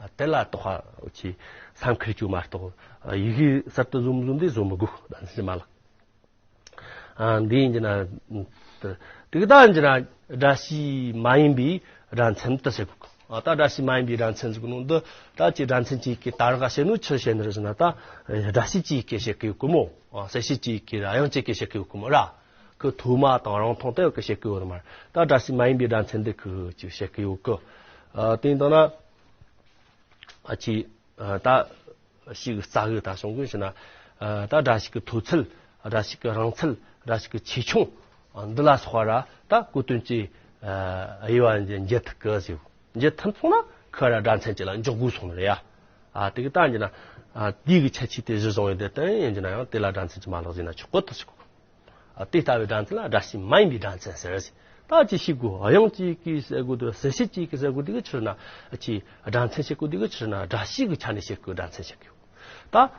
ཨ། དེ་ལ་དོགས་པ་ཅི་སེམས་ཁུར་བཅུག་མ་གཏོགས། ཨ། ཡི་གེ་གསར་དུ་བཟོ་མི་བཟོ་འདི་བཟོ་མི་དགོས། ད་ནི་མ་ལགས། ཨ། འདི་ཡིན་གྱི་ན། དེ་གི་ད་ཡིན་གྱི་ན་སྒྲ་བྱས་མ་ཡིན་པའི་སྒྲ་མཚན་དུ་ཟེར་གོ། ཨ། ད་སྒྲ་བྱས་མ་ཡིན་པའི་སྒྲ་མཚན་ཟེར་གོ་ནོ་འདི་ད་ཅི་སྒྲ་མཚན་གྱི་གི་ད་རག་བཤད་ནོ་ཆི་བཤད་ནི་རེད་ཟེར་ན། ད་སྒྲ་བྱས་ཀྱི་གི་བཤད་གི་ཡོད་གི་མོ། ཨ། གསལ་བྱེད་ཀྱི་གི་ར་དབྱངས་ཅན་གྱི་བཤད་གི་ཡོད་གི་མོ་ར། གི་ཐོག་མ་དང་རང་མཐོང་དེ་གི་བཤད་གི་ཡོད་ནི་མ་རེད། ད་སྒྲ་བྱས་མ་ཡིན་པའི་སྒྲ་མཚན་འདི་གི་ཅི་བཤད་གི་ཡོད་གི། ཨ། དེ་ཡིན་དང་ན། ཨ། ཅི། ཨ། ད་ཞིག་རྩ་གི་ད་བྱུང་གི་ཞེ་ན། ཨ། ད་སྒྲ་ཞིག་གི་མཐོ་ཚད། སྒྲ་ཞིག་གི་རིང་ཚད། སྒྲ་ཞིག་གི་ཆེ་ཆུང་། ཨ། འདི་ལ་སོགས་པ་ར་ད་གོ་དོན་ཅི། ཨ། དབྱེ་བ་འབྱེད་ཐུབ་གི་ཟེར། འབྱེད་ཐུབ་སོང་ན་ཁོ་ར་སྒྲ་མཚན་ཅིག་ལ་འཇོག་དགོས་སོང་ནི་རེད་ཡ། ཨ། དེ་གི་ད་ཡིན་ན། ཨ། དེ་གི་ཁྱད་ཆོས་དེ་གཞི་བཟུང་ཡོད་དེ་དེ་ཡིན་གྱི་ན་ཡང་དེ་ལ་སྒྲ་མཚན་ཅིག་མ་ལོག་ཟེར་ན་ཆོག་གོ་ཐུབ་ཞིག་གོ། ཨ། དེ་ལྟ་བུའི་སྒྲ་མཚན་ལ་སྒྲ་བྱས་མ་ཡིན་པའི་སྒྲ་མཚན་ཟེར་ཟེར། ད་ཅི་ཞིག་གོ། དབྱངས་ཅན་གྱི་ཟེར་གོ་དེ། གསལ་བྱེད་ཅན་གྱི་ཟེར་གོ་དེ་གི་ཕྱིར་ན། ཨ། ཅི་སྒྲ་མཚན་བཤད་གོ་དེ་གི་ཕྱིར་ན་སྒྲ་བྱས་གི་ཆ་ནས་བཤད་གོ་སྒྲ་མཚན་བཤད་གི་ཡོད། ད་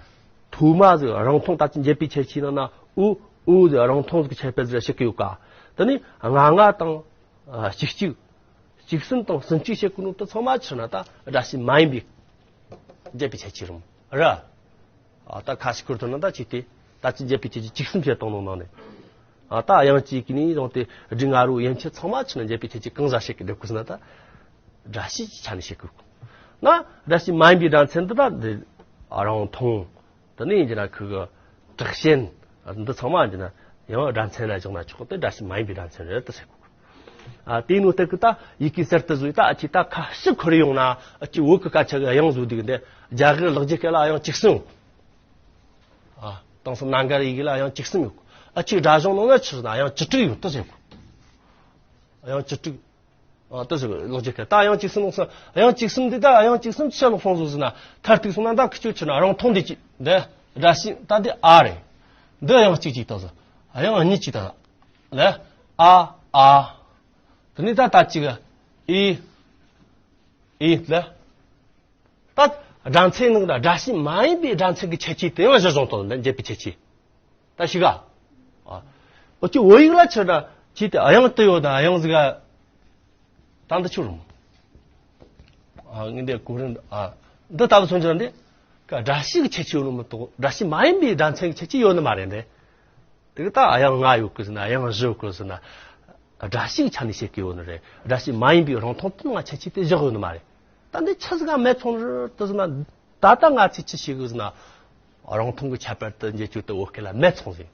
ཐོག་མ་ཟིག་རང་མཐོང་ད་ཅི་འབྱེད་པའི་ཁྱད་ཆོས་ནང་ན་ཨུ་ཨུ་ཟིག་རང་མཐོང་ཟིག་ཁྱད་པར་ཟིག་བཤད་གི་ཡོད་ཀ། དེ་ནས་ང་ང་དང་། ཨ། གཅིག་གཅིག་གཅིག་གསུམ་དང་གསུམ་གཅིག་བཤད་གི་ནོ་དེ་ཚང་མ་ཕྱིར་ན་ད་སྒྲ་བྱས་མ་ཡིན་པའི་འབྱེད་པའི་ཁྱད་ཆོས་རུང་ར། ཨ། ད་ཁ་ཞིག་ཁུར་ཐོན་ན་ད་ཅི་སྟེ། ད་ཅི་འབྱེད་པའི་ཁྱད་ཆོས་གཅིག་གསུམ་བཤད་བཏང་ནོ་ནང་ནས། ཨ། ད་དབྱངས་ཅན་གྱི་ནས་བཟུང་སྟེ་སྒྲ་ང་རོ་ཡན་ཆད་ཚང་མ་ཕྱིར་ན་འབྱེད་པའི་ཁྱད་ཆོས་གང་ཟག་བཤད་གི་འདུག་གི་ཟེར་ན། ད་སྒྲ་བྱས་ཀྱི་ཆ་ནས་བཤད་གི་ཡོད་གི། ན་སྒྲ་བྱས་མ་ཡིན་པའི་སྒྲ་མཚན་འདི་ད་འདི་རང་མཐོང་། དེ་ནས་ཡིན་གྱི་ན་ཁུ་གི་དྲག་ཞན། འདི་ཚང་མ་ཡིན་གྱི་ན་ཡང་སྒྲ་མཚན་ལ་བཞག་ན་ཆོག་སྟེ་སྒྲ་བྱས་མ་ཡིན་པའི་སྒྲ་མཚན་རེད་དུ་ཟེར་གོ། ཨ། དེ་ནོ་སྟེ་གི་ད་ཡི་གེ་གསར་དུ་བཟོས་ད་ཨ་ཅི་ད་ཁ་ཤི་ཁུར་ཡོང་ན། ཨ་ཅི་བོད་གི་སྐད་ཆ་གི་དབྱངས་བཟོ་དུས་འདི་རྒྱ་གར་ལེགས་སྦྱར་སྐད་ལ་དབྱངས་གཅིག་གསུམ། ཨ། དེང་སང་རྣམ་དཀར་ཡི་གེ་ལ་དབྱངས་གཅིག་གསུམ་ཡོད་གི། ཨ་ཅི་སྒྲ་གཞུང་ནང་ན་ཕྱིར་ན་དབྱངས་བཅུ་དྲུག་ཡོད་དུ་ཟེར་གོ། དབྱངས་བཅུ་དྲུག་ཨ། ད་ཟེར་ལེགས་སྦྱར་སྐད་ད་དབྱངས་གཅིག་གསུམ་ལོག་སོང་། དབྱངས་གཅིག་གསུམ་འདི་ད་དབྱངས་གཅིག་གསུམ་ཆི་ལོག་སོང་ཟེར་ན། མཐར་ཐུག་སོང་ན་ད་ཁི་ཆོ་ཆི་ན་རང་མཐོང་འདི་གཅིག་འདི་སྒྲ་བྱས་ད་འདི་ཨ་རེད། འདི་དབྱངས་གཅིག་གཅིག་ད་ཟེར། དབྱངས་གཉིས་གཅིག་ད་ཟེར། ལེ། ཨ། ཨ། དེ་ནས་ད་ད་གཅིག་ཨི། ཨི་ལེ། ད་སྒྲ་མཚན་ནང་ད་སྒྲ་བྱས་མ་ཡིན་པའི་སྒྲ་མཚན་གྱི་ཁྱད་ཆོས་དེ་ཡང་གཞིར་བཟུང་དང་འབྱེད་པའི་ཁྱད་ཆོས། ད་ཤི་ག་ཨ། འུ་ཅི་བོད་ཡིག་ལ་ཕྱིར་ན་ཅི་སྟེ་དབྱངས་དུ་ཡོད་ན་དབྱངས་ཟིག་ག་ད་འདི་ཆུ་རུང་། ཨ། ངས་འདི་གོ་རིན། ཨ། འདི་ལྟ་བུ་མཚོན་རྒྱུ་ན་འདི་ཀ་སྒྲ་བྱས་ཀྱི་ཁྱད་ཆོས་ཡོད་ནི་མི་གཏོགས་སྒྲ་བྱས་མ་ཡིན་པའི་སྒྲ་མཚན་གྱི་ཁྱད་ཆོས་ཡོད་ནི་མ་རེད་འདི། དེ་གི་ད་དབྱངས་ལྔ་ཡོད་གི་ཟེར་ན། དབྱངས་བཞི་ཡོད་གི་ཟེར་ན། སྒྲ་བྱས་ཀྱི་ཆ་ནས་བཤད་གི་ཡོད་ནི་རེད། སྒྲ་བྱས་མ་ཡིན་པའི་རང་མཐོང་དེ་ང་ཁྱད་ཆོས་དེ་བཞག་ཡོད་ནི་མ་རེད། ད་འདི་ཆི་ཟིག་ག་མེད་སོང་རེད་དུ་ཟེར་ན། ད་ལྟ་ང་ཚོས་ཅི་ཤེས་གི་ཟེར་ན། རང་མཐོང་གི་ཁྱད་པར་དུ་འབྱེད་རྒྱུ་དེ་བོད་སྐད་ལ་མེད་སོང་ཟེར།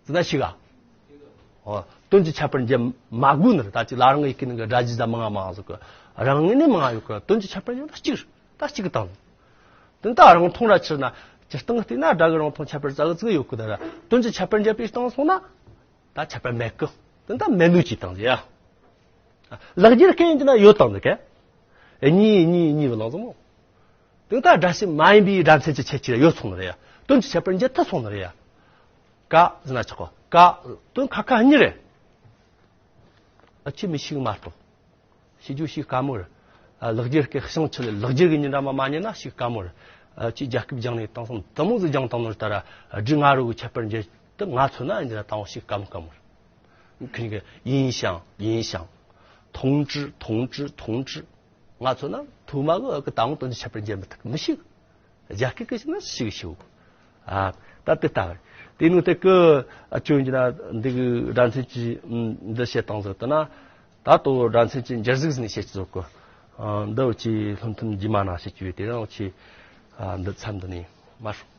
ཟེར་ན་ཤི་ག་ཨོ། དོན་གྱི་ཁྱད་པར་འབྱེད་མ་དགོས་ནི་རེད། ད་ཅི་ལ་རང་ཡི་གེ་ནང་གི་སྒྲ་བཞི་ཟ་མང་ང་མང་ཟིག་གི་རང་ངོས་ནས་མང་ང་ཡོད་གི། དོན་གྱི་ཁྱད་པར་འབྱེད་ན་གཅིག་རེད། ད་གཅིག་གི་སྟེང་། དོན་དག་རང་མཐོང་ར་ཕྱིར་ན། སྤྱིར་བཏང་བལྟས་ན་སྒྲ་གི་རང་མཐོང་ཁྱད་པར་ཙག་ཙིག་ཡོད་གི། ད་ར་དོན་གྱི་ཁྱད་པར་འབྱེད་པའི་སྟེང་སོང་ན། ད་ཁྱད་པར་མེད་གི། དོན་དག་མེད་ནོ་ཅིག་བཏང་ཟེར་ཡ། ལེགས་སྦྱར་སྐད་ཡིན་གྱི་ན་ཡོད་བཏང་ཟེར་གི། གཉིས་གཉིས་གཉིས་བླངས་ཟིན་མོ། དེ་ད་སྒྲ་བྱས་མ་ཡིན་པའི་སྒྲ་མཚན་གྱི་ཁྱད་ཆོས་ཡོད་སོང་ནི་རེད་ཡ། དོན་གྱི་ཁྱད་པར་འབྱེད་ཐུབ་སོང་ནི་རེད་ཡ། ཀ་ཟེར་ན་ཆོག་གོ། ཀ་དོན་ཁ་ཁ་གཉིས་རེད། ཨ་ཅི་མི་ཤེས་མ་གཏོགས། ཤེས་རྒྱུ་ཤེས་དཀའ་མོ་རེད། ཨ། ལེགས་སྦྱར་སྐད་ཤིང་ཆུ་ལས་ལེགས་སྦྱར་གྱི་ཉིན་ར་མ་མ་ཉན་ན་ཤེས་དཀའ་མོ་རེད། ཨ། ཅི་རྒྱ་སྐད་སྦྱངས་ནས་དེང་སང་དུ་མོ་ཟིག་སྦྱངས་བཏང་ནོ་ལྟར་ར་སྒྲ་ང་རོ་གི་ཁྱད་པར་འབྱེད་དེ་ང་མཚོན་ན་འདི་ན་དང་བོ་ཤེས་དཀའ་མོ་དཀའ་མོ་རེད། ཁྱོད་ཀྱིས་ཡིན་ཞིང་ཡིན་ཞིང་། 同志 同志 同志། ང་མཚོན་ན་ཐོག་མ་གི་གི་དང་དོན་གྱི་ཁྱད་པར་འབྱེད་མི་ཐུབ་མི་ཤེས། རྒྱ་སྐད་ཀྱི་ཤེས་ན་ཤེས་ཤེས། ཨ། ད་དེ་ལྟ་བ་རེད། དེ་ནུ་དེ་གི་ཨ་ཅོ་ཡིན་གྱི་ན་འདི་གི་སྒྲ་མཚན་གྱི་འདི་བཤད་སྟངས་ཟིག་ལྟ་ན། ད་ལྟོ་སྒྲ་མཚན་གྱི་འགྱུར་གཟུགས་ཟིག་ནས་བཤད་ཀྱི་ཟིག་གི། ཨ། འདི་བ་ཅི་སློབ་ཐུན་རྗེས་མ་ན་བཤད་ཀྱི་ཡོད་དེ་རང་ཅི། ཨ། འདི་མཚམས་འདི་ནས་མར།